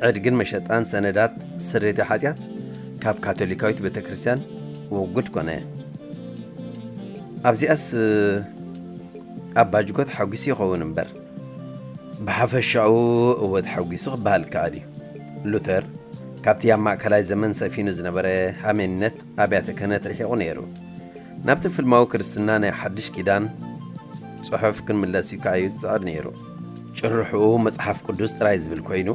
ዕድግን መሸጣን ሰነዳት ስርየተ ሓጢኣት ካብ ካቶሊካዊት ቤተ ክርስቲያን ውጉድ ኮነ። ኣብዚኣስ ኣባጅጎ ተሓጒሱ ይኸውን እምበር፣ ብሓፈሻኡ እወ ተሓጒሱ ክበሃል ይከኣል እዩ። ሉተር ካብቲ ኣብ ማእከላይ ዘመን ሰፊኑ ዝነበረ ሃሜንነት ኣብያተ ክህነት ርሒቑ ነይሩ። ናብቲ ፍልማዊ ክርስትና ናይ ሓድሽ ኪዳን ጽሑፍ ክንምለስ እዩ ከኣ እዩ ዝጽዕር ነይሩ። ጭርሕኡ መጽሓፍ ቅዱስ ጥራይ ዝብል ኮይኑ፣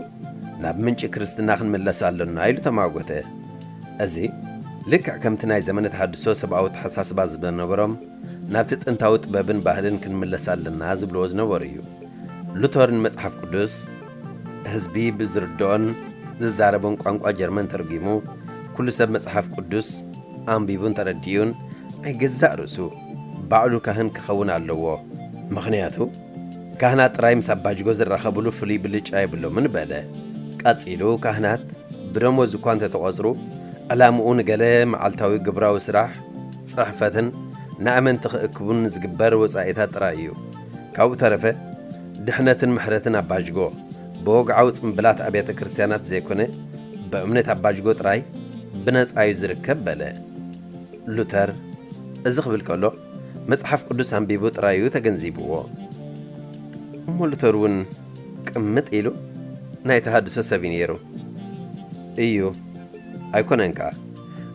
ናብ ምንጪ ክርስትና ክንምለስ ኣሎና ኢሉ ተማጎተ። እዚ ልክዕ ከምቲ ናይ ዘመነ ተሃድሶ ሰብኣዊ ኣተሓሳስባ ዝነበሮም ናብቲ ጥንታዊ ጥበብን ባህልን ክንምለስ ኣለና ዝብልዎ ዝነበሩ እዩ። ሉተር ንመጽሓፍ ቅዱስ ህዝቢ ብዝርድኦን ዝዛረቦን ቋንቋ ጀርመን ተርጒሙ፣ ኩሉ ሰብ መጽሓፍ ቅዱስ ኣንቢቡን ተረዲኡን ናይ ገዛእ ርእሱ ባዕሉ ካህን ክኸውን ኣለዎ። ምኽንያቱ ካህናት ጥራይ ምስ ኣባጅጎ ዝራኸብሉ ፍሉይ ብልጫ የብሎምን በለ። ቀጺሉ ካህናት ብደሞዝ እኳ እንተተቖጽሩ፣ ዕላምኡ ንገለ መዓልታዊ ግብራዊ ስራሕ፣ ጽሕፈትን ንኣመንቲ ክእክቡን ዝግበር ወጻኢታት ጥራይ እዩ። ካብኡ ተረፈ ድሕነትን ምሕረትን ኣባጅጎ ብወግዓዊ ጽምብላት ኣብያተ ክርስቲያናት ዘይኮነ ብእምነት ኣባጅጎ ጥራይ ብነጻ እዩ ዝርከብ በለ። ሉተር እዚ ክብል ከሎ መጽሓፍ ቅዱስ ኣንቢቡ ጥራይ እዩ ተገንዚብዎ። እሞ ሉተር እውን ቅምጥ ኢሉ ናይ ተሃድሶ ሰብ እዩ ነይሩ። እዩ ኣይኮነን ከኣ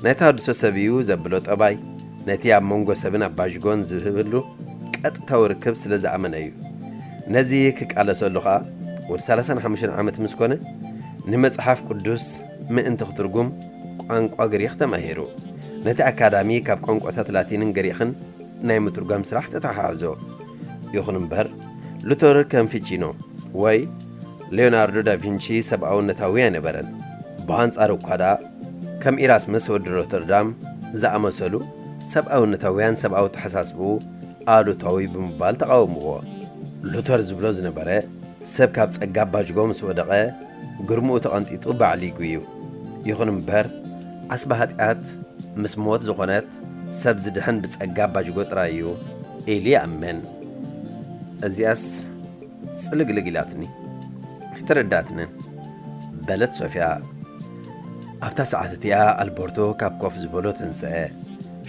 ናይ ተሃድሶ ሰብ እዩ ዘብሎ ጠባይ ነቲ ኣብ መንጎ ሰብን ኣባጅጎን ዝህብሉ ቀጥታዊ ርክብ ስለ ዝኣመነ እዩ። ነዚ ክቃለሰሉ ከኣ ወዲ ሰላሳን ሓሙሽተን ዓመት ምስ ኮነ ንመጽሓፍ ቅዱስ ምእንቲ ክትርጉም ቋንቋ ግሪኽ ተማሂሩ። ነቲ ኣካዳሚ ካብ ቋንቋታት ላቲንን ግሪኽን ናይ ምትርጓም ስራሕ ተተሓሓዞ። ይኹን እምበር ሉተር ከም ፊቺኖ ወይ ሌዮናርዶ ዳቪንቺ ሰብኣውነታዊ ኣይነበረን። ብኣንጻሩ እኳ ደኣ ከም ኢራስመስ ወዲ ሮተርዳም ዝኣመሰሉ ሰብኣውነታውያን ሰብኣዊ ኣተሓሳስብኡ ኣሉታዊ ብምባል ተቓወምዎ። ሉተር ዝብሎ ዝነበረ ሰብ ካብ ጸጋ ኣባጅጎ ምስ ወደቐ ግርምኡ ተቐንጢጡ ባዕሊጉ እዩ። ይኹን እምበር ዓስቢ ኃጢኣት ምስ ሞት ዝኾነት ሰብ ዝድሕን ብጸጋ ኣባጅጎ ጥራይ እዩ ኢሉ ይኣምን። እዚኣስ ጽልግልግ ኢላትኒ ኣይተረዳትንን በለት ሶፊያ። ኣብታ ሰዓት እቲኣ ኣልበርቶ ካብ ኮፍ ዝበሎ ተንስአ።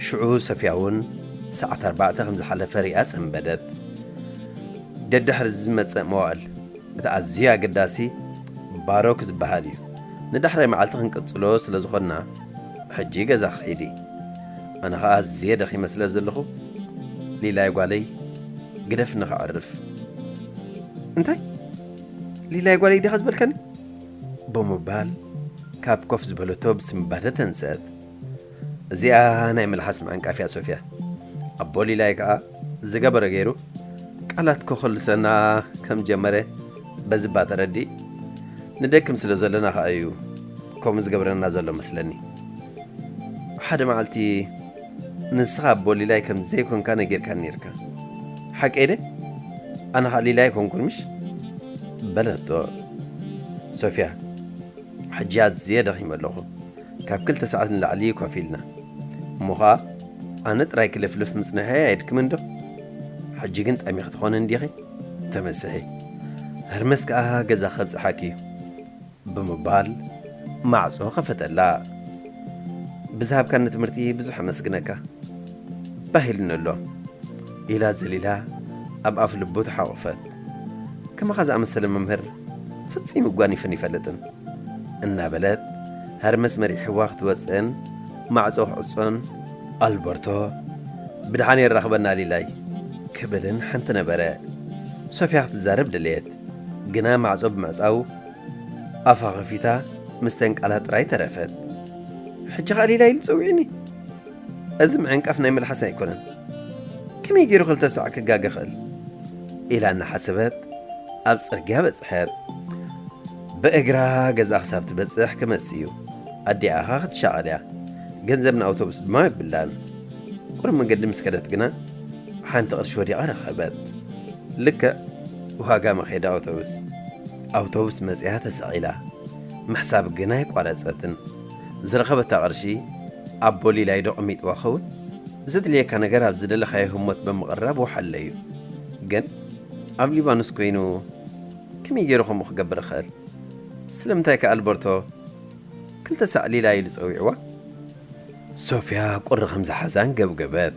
ሽዑ ሶፊያ እውን ሰዓት ኣርባዕተ ከም ዝሓለፈ ሪኣ ሰንበደት። ደድሕሪ ዝመጽእ መዋእል እቲ ኣዝዩ ኣገዳሲ ባሮክ ዝበሃል እዩ። ንዳሕራይ መዓልቲ ክንቅጽሎ ስለ ዝኾንና ሕጂ ገዛ ክኸይድ እየ። ኣነ ኸኣ ኣዝየ ደኺመ ስለ ዘለኹ ሊላይ ጓለይ ግደፍኒ ከዕርፍ። እንታይ? ሊላይ ጓለይ ዲኻ ዝበልካኒ? ብምባል ካብ ኮፍ ዝበለቶ ብስንባደ ተንስአት። እዚኣ ናይ መልሓስ መዓንቃፍ እያ ሶፊያ። ኣቦ ሊላይ ከኣ ዝገበረ ገይሩ ቃላት ከኹልሰና ከም ጀመረ በዚ እባ ተረዲእ። ንደክም ስለ ዘለና ከኣ እዩ ከምኡ ዝገብረና ዘሎ መስለኒ። ሓደ መዓልቲ ንስኻ ኣቦ ሊላይ ከም ዘይኮንካ ነጊርካኒ ነይርካ። ሓቀይ ደ? ኣነ ኸኣ ሊላይ ኣይኮንኩን ምሽ? በለቶ ሶፊያ። ሕጂ ኣዝየ ደኺመ ኣለኹ። ካብ ክልተ ሰዓት ንላዕሊ ኮፍ ኢልና። እሞ ኸኣ ኣነ ጥራይ ክልፍልፍ ምጽንሐይ ኣየድክምን ዶ? ሕጂ ግን ጠሚኺ ትኾኒ እንዲኺ? ተመስሒ። ህርመስ ከኣ ገዛ ከብጽሓኪ እዩ። ብምባል ማዕጾ ከፈተላ። ብዝሃብካኒ ትምህርቲ ብዙሕ ኣመስግነካ። ባህ ኢሉኒ ኣሎ። ኢላ ዘሊላ ኣብ ኣፍ ልቡ ተሓቖፈት። ከማኻ ዝኣመሰለ መምህር ፈጺሙ ጓኒፈን ይፈልጥን። እናበለት ሃርመስ መሪሕዋ ክትወጽእን ማዕጾ ክዕጾን ኣልበርቶ ብድሓን የራኽበና ሊላይ ክብልን ሓንቲ ነበረ። ሶፊያ ክትዛረብ ደለየት፣ ግና ማዕጾ ብምዕጻው ኣፋ ከፊታ ምስተን ቃላት ጥራይ ተረፈት። ሕጂ ኸኣ ሊላይ ኢሉ ጸዊዑኒ። እዚ ምዕንቃፍ ናይ መልሓስ ኣይኮነን። ከመይ ገይሩ ክልተ ሳዕ ክጋገ ኽእል? ኢላ እናሓሰበት ኣብ ጽርግያ በጽሐት። ብእግራ ገዛ ክሳብ ትበጽሕ ክመስ እዩ። ኣዲኣ ኸኣ ክትሻቐል እያ። ገንዘብ ንኣውቶቡስ ድማ የብላን። ቁሩብ መንገዲ ምስ ከደት ግና ሓንቲ ቅርሺ ወዲቓ ረኸበት። ልክዕ ዋጋ መኼዳ ኣውቶቡስ። ኣውቶቡስ መጺኣ ተሰቒላ። ምሕሳብ ግና ኣይቋረጸትን። ዝረኸበታ ቅርሺ ኣቦ ሊላይ ዶ ኣቐሚጥዋ ኸውን? ዘድልየካ ነገር ኣብ ዝደለኻዮ ህሞት ብምቕራብ ወሓለ እዩ። ግን ኣብ ሊባኖስ ኮይኑ ከመይ ገይሩ ከምኡ ክገብር ይኽእል? ስለምንታይ ከ ኣልበርቶ ክልተ ሳዕ ሊላ ኢሉ ጸዊዕዋ? ሶፊያ ቁሪ ከም ዝሓዛ ኣንገብገበት።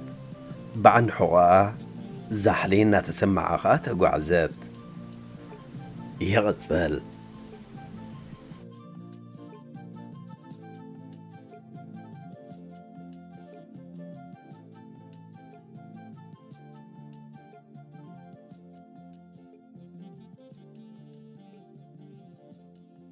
ብዓንዲ ሕቖኣ ዛሕሊ እናተሰምዓ ኸኣ ተጓዕዘት። ይቕጽል።